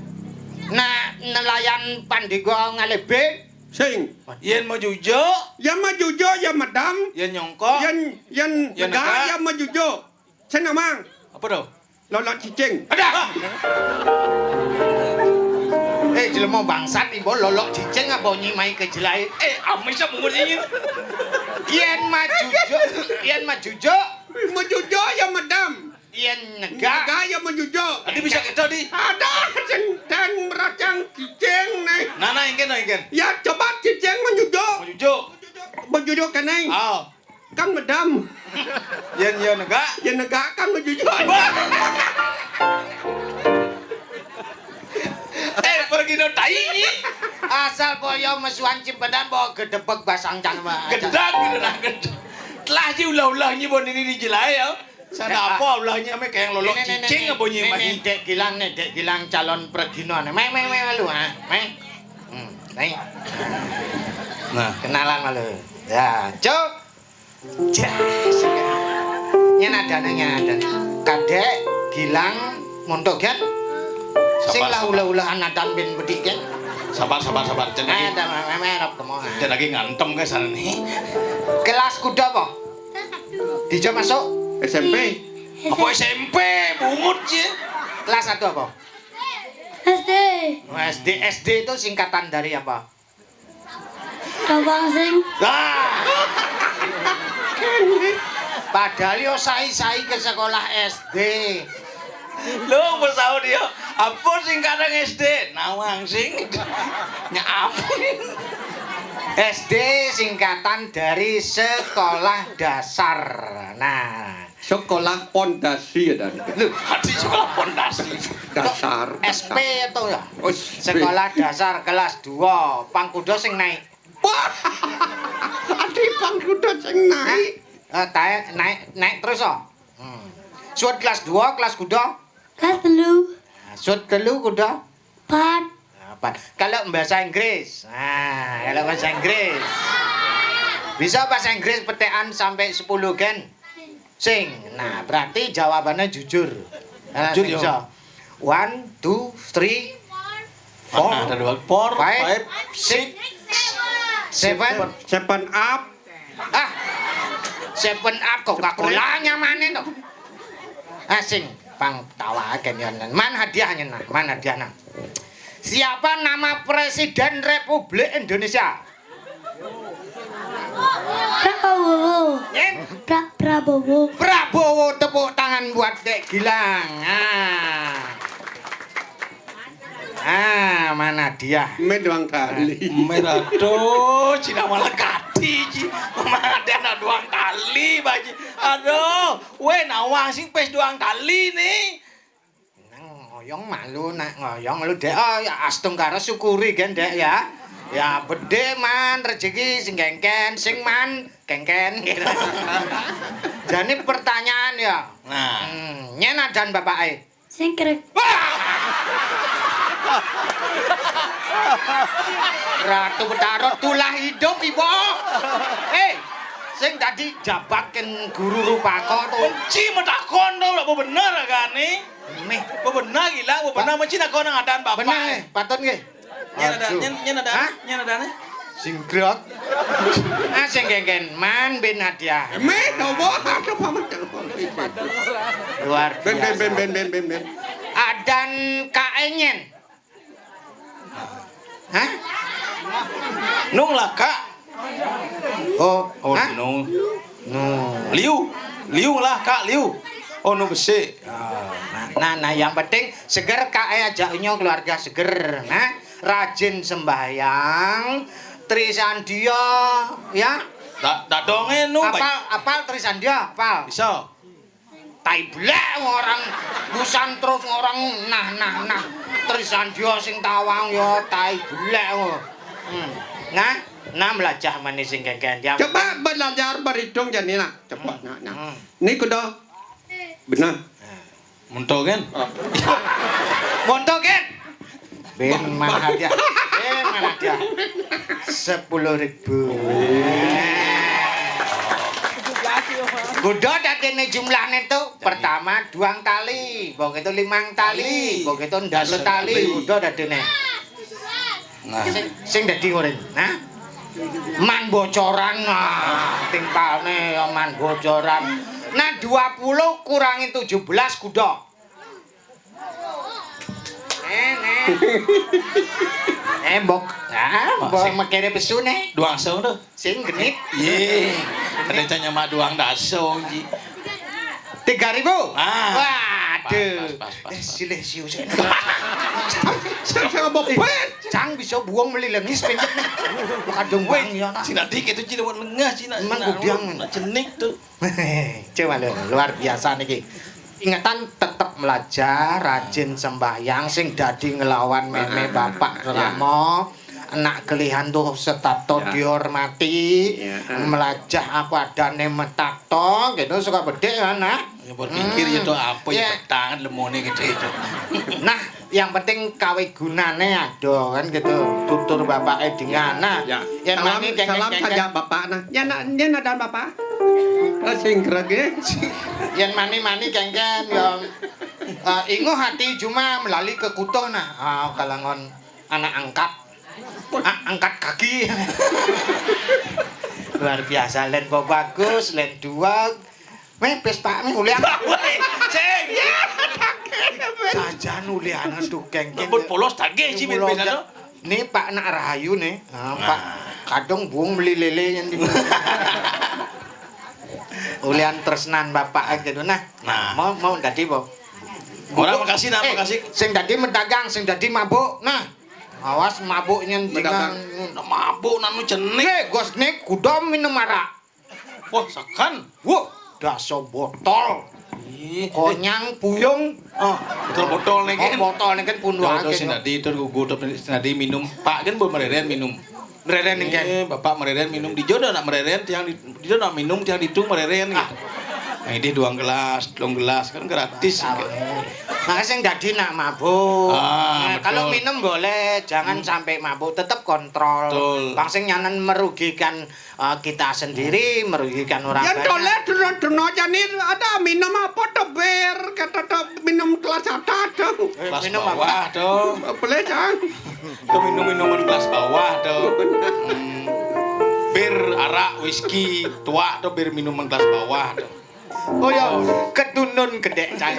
Nak nelayan pandega ngalebe. Sing. Yen mau jujuk. Yen mau jujuk ya medam. Yen nyongkok. Yen yen negak ya mau jujuk. Sing namang. Apa tuh? Lolok cicing. Ada. Eh, jelema bangsat ibu lolok cicing apa nyimai ke jelai? Eh, amis apa muni? Yen majujuk, yen majujuk. Majujuk ya medam. Yen negak. Negak ya majujuk. Tadi bisa kita di. Ada sing dan meracang cicing nih. Nah, nah, ingin, ingin. Ya coba cicing majujuk. Majujuk. Majujuk kene. Oh. Kan medam. Yen ya negak. Yen negak kan mau jujur. Eh, pergi no tai ni. Asal boyo mesuan cimpedan bawa gedebek basang can mah. Gedang gitu nah gedang. Telah ji ulah-ulah nyi bon ini dijelai ya. Sana apa ulahnya me kayak lolok cicing apa nyi mah. Dek Gilang nih, Dek Gilang calon pregino nih. Meh meh meh malu ha. Meh. Hmm, meh. Nah, kenalan malu. Ya, cuk. Jas. Nyen adane nyen adane. Kadek Gilang montok kan. Sing lah ulah-ulahan atan bin bedik kan. Sabar sabar sabar. Jen lagi. Ada memerap kemana? Jen lagi ngantem guys sana nih. Kelas kuda apa? Dija masuk S M P. Apa S M P? Bungut sih. Kelas satu apa? S D. Oh, S D. S D itu singkatan dari apa? Abang sing. Ah. Padahal yo sai-sai ke sekolah S D. Lo mau tahu dia apa singkatan S D? Nawang sing. Nya apa? S D singkatan dari sekolah dasar. Nah, sekolah pondasi ya dan. Lho, ati sekolah pondasi. Dasar. S P dasar. Itu ya. Oh, S P. Sekolah dasar kelas dua, pangkuda sing naik. Wah. Ati pangkuda sing naik. Eh, taek naik naik terus oh. Hmm. Suut kelas dua, kelas kuda. Kelas telu. Nah, suut telu kuda. Pat. Nah, pat. Kalau bahasa Inggris. Nah, kalau bahasa Inggris. Bisa bahasa Inggris petekan sampai sepuluh gen? Sing. Nah, berarti jawabannya jujur. Nah, jujur, sing yo. Bisa. One, two, three, four, nah, ada dua. Four, five, five, six, six, seven. Seven up. Ah, seven up Coca-Cola nyamane to. Ah, sing pang tawa agen yo. Man hadiahnya nah, man hadiah nah. Siapa nama Presiden Republik Indonesia? Prabowo. Nyen? Pra Prabowo. Prabowo, tepuk tangan buat Dek Gilang. Ah. Ah, mana dia? Mé doang kali. Mé, aduh, Cina malah kati, Ci. Mana ada anak doang kali, Baji. Aduh, weh, nawang sing pes doang kali nih. Nang ngoyong malu, nak ngoyong lu, Dek. Oh, ya, astungkara syukuri, gen, Dek, ya. Ya, bedé, Man, rezeki sing kengken, sing, Man, kengken, gitu. Jadi pertanyaan, ya. Nah. Hmm, nyén adan bapaké? Sing krek. Wah! Ratu Betara tulah hidup, Ibu. Eh, sing dadi jabaken guru rupaka to. Benci metakon to, lak bener agane. Meh. Bebener gila, bebener mesti takon nang adan bapak. Bener, eh, patut nggih. Nyén ada, Aduh. Nyén, nyén ada, Hah? Nyén ada nih. Singkrak. Ah, sing kengken Man bin Hadiah. Meh, nopo? Aduh, pamer. Luar Ben, ben, biasa. Ben, ben, ben, ben, ben. Adan Kak Enyen. Hah? Nung lah, Kak. Oh, Oh, hah? Nung. Nung. Liu. Liu lah, Kak, Liu. Oh, nu besik. Nah, nah, nah, yang penting seger, Kak, eh, ajaknya keluarga seger. Nah, rajin sembahyang, Trisandia, ya. Da-, dadonge nu, Baik. Apal, apal Trisandia, apal. Bisa. Tai belek orang busan terus orang nah, nah, nah. Trisandia sing tawang ya tai belek. Hmm. Nah, nah belajar manis sing kengken dia. Coba belajar berhitung jani nak. Coba nak, nak. Hmm. Ini kudu benar. Monto kan? Oh. Monto kan? Ben mana dia? Ben mana dia? Sepuluh ribu. Kuda dadene jumlahne tu pertama duang tali, mbok itu limang tali, Tali. Mbok itu ndas Ndas tali, tali. Kuda dadene. Nah. Sing, sing dadi ngono. Nah. Man bocoran, nah, timpalne ya man bocoran. Nah, dua puluh kurangi tujuh belas kuda. Eh, nih. Eh, mbok. Ah, Mbok, mbok sing mekere pesune. Duang song to. Sing genit. Ye. Ada canya mak duang daso, Ji. Tiga ribu. Ah. Waduh. Pas, pas, pas, pas, Eh, pas. Silih siu sik. Sing, sing mbok Eh, ben. Cang bisa buang melilengis pencet nih. Kadung Weh, bang ya, nak. Cina dikit tuh, Cina buat lengah, Cina. Emang Cina, gudiang. Nak jenik tuh. Coba lho, luar biasa niki. Ingetan tetep melajar, rajin sembahyang, sing dadi ngelawan meme Heeh. bapak Ya. Rama, anak kelihan tuh setapto Ya. dihormati, Ya. melajah apa adane metakto, gitu, suka bedek ya, nak. Ya, berpikir Hmm. ya tuh apa ya Ya. petang lemone gitu itu. Nah, yang penting kawe gunane ada kan gitu. Tutur bapake dengan. Nah, Ya. yen Salam, mani kengken-kengken. salam saja Bapak. Nah, ya nak, ya nak dan Bapak. Eh, sing grege. Yen mani-mani kengken ya. Eh, inguh hati cuma melali ke kutuh nah. Ah, kalangan anak angkat. A-, angkat kaki. Luar biasa, len kok bagus, len dua. Meh, pes Pak, meh ulian. Woi, sing. Sajan ulianan tuh kengken. Lembut polos tagih sih, Mulo pes aja. Nih Pak nak rahayu nih. Nah, Pak Nah. kadung buung beli lele yang di Ulian tresnan bapak gitu nah. Nah. Mau, mau dadi apa? Orang makasih nah, Eh, makasih. Sing dadi medagang, sing dadi mabuk. Nah. Awas mabuknya Medagang. dengan Nah, mabuk nanu jenik. Eh, gos nih kuda minum arak. Wah, sakan. Wah, daso botol. Ih, Konyang puyung. Oh, botol-botol nih Oh, kan. botol nih kan pun Tuh, wae tuh, sing gitu. dadi, tuh, gugu, tuh, sing dadi minum. Pak kan buat mereren minum. Mereren nih kan. Eh, bapak mereren minum. Dijo dah nak mereren, tiang di, dijo nak minum, tiang ditu mereren gitu. Nah, ini duang gelas, telung gelas kan gratis. Nah, sing dadi nak mabuk. Ah, Nah, kalau betul. minum boleh, jangan Hmm. sampai mabuk, tetap kontrol. Betul. Bang sing nyanan merugikan, eh, kita sendiri, merugikan orang Yen banyak. tole deno-deno jani ada minum apa to, Bir? Kata to minum kelas atas to. Eh, Kelas minum apa? bawah to. Boleh, Cang. To minum-minuman kelas bawah to. Hmm. Bir, arak, whisky, tuak to bir minuman kelas bawah to. Oh ya, ketunun gedek cai.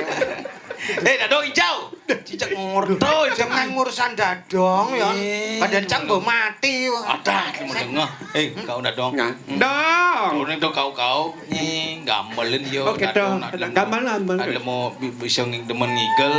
Eh, dadong hijau. Cicak ngurto, jangan urusan dadong ya. Iya. Badan cang mbok mati. Ada, cuma dengar. Eh, kau dadong. Nah, Hmm. dong. Orang tu kau-kau ni gamelin yo. Oh, gitu. Dadong, nak lemo. Gamelan, gamelan. Nak lemo bi-, bisa ngi-, demen ngigel.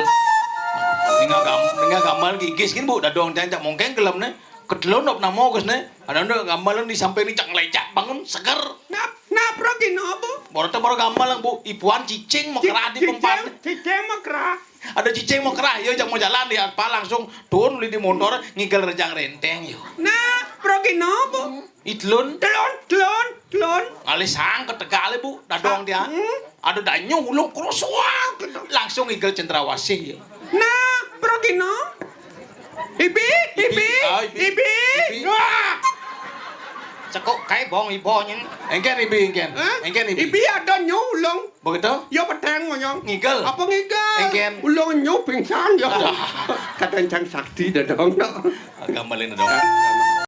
Ninggal gam-, ninggal gamel gigis gin, Bu, dadong tiang cak mongkeng gelemne. Ketelun op namo kesne. Ada nduk gamel di samping ni cak ngelecak bangun seger. Nap, nap, Rok, gino, Bu? Baru te baru gamel, Bu. Ipuan cicing mekerah di cicing, tempat. Cicing mekerah. Ada cicing mekerah, yo, cak mau jalan di apa langsung turun uli di motor ngigel rejang renteng, yo. Nah, Rok, gino, Bu? Itelun. Telun, telun, telun. Ngalih sang ketegal, Bu, dadong dia. Hmm. Ada danyu ulung kerusuak. Langsung ngigel cendrawasih, yo. Nah, Rok, gino. Ibi, ibi, ibi, ah, ibi. Ibi. Ibi. Wah. Cekuk kae bong ibo nyen. Engken ibi, engken. Hah? Engken ibi. Ibi ada nyulung. Begitu? Ya peteng ngoyong. Ngigel. Apa ngigel? Engken. Ulung nyu pingsan ya. Aduh. Kadang cang sakti dadong. Agama lain dong.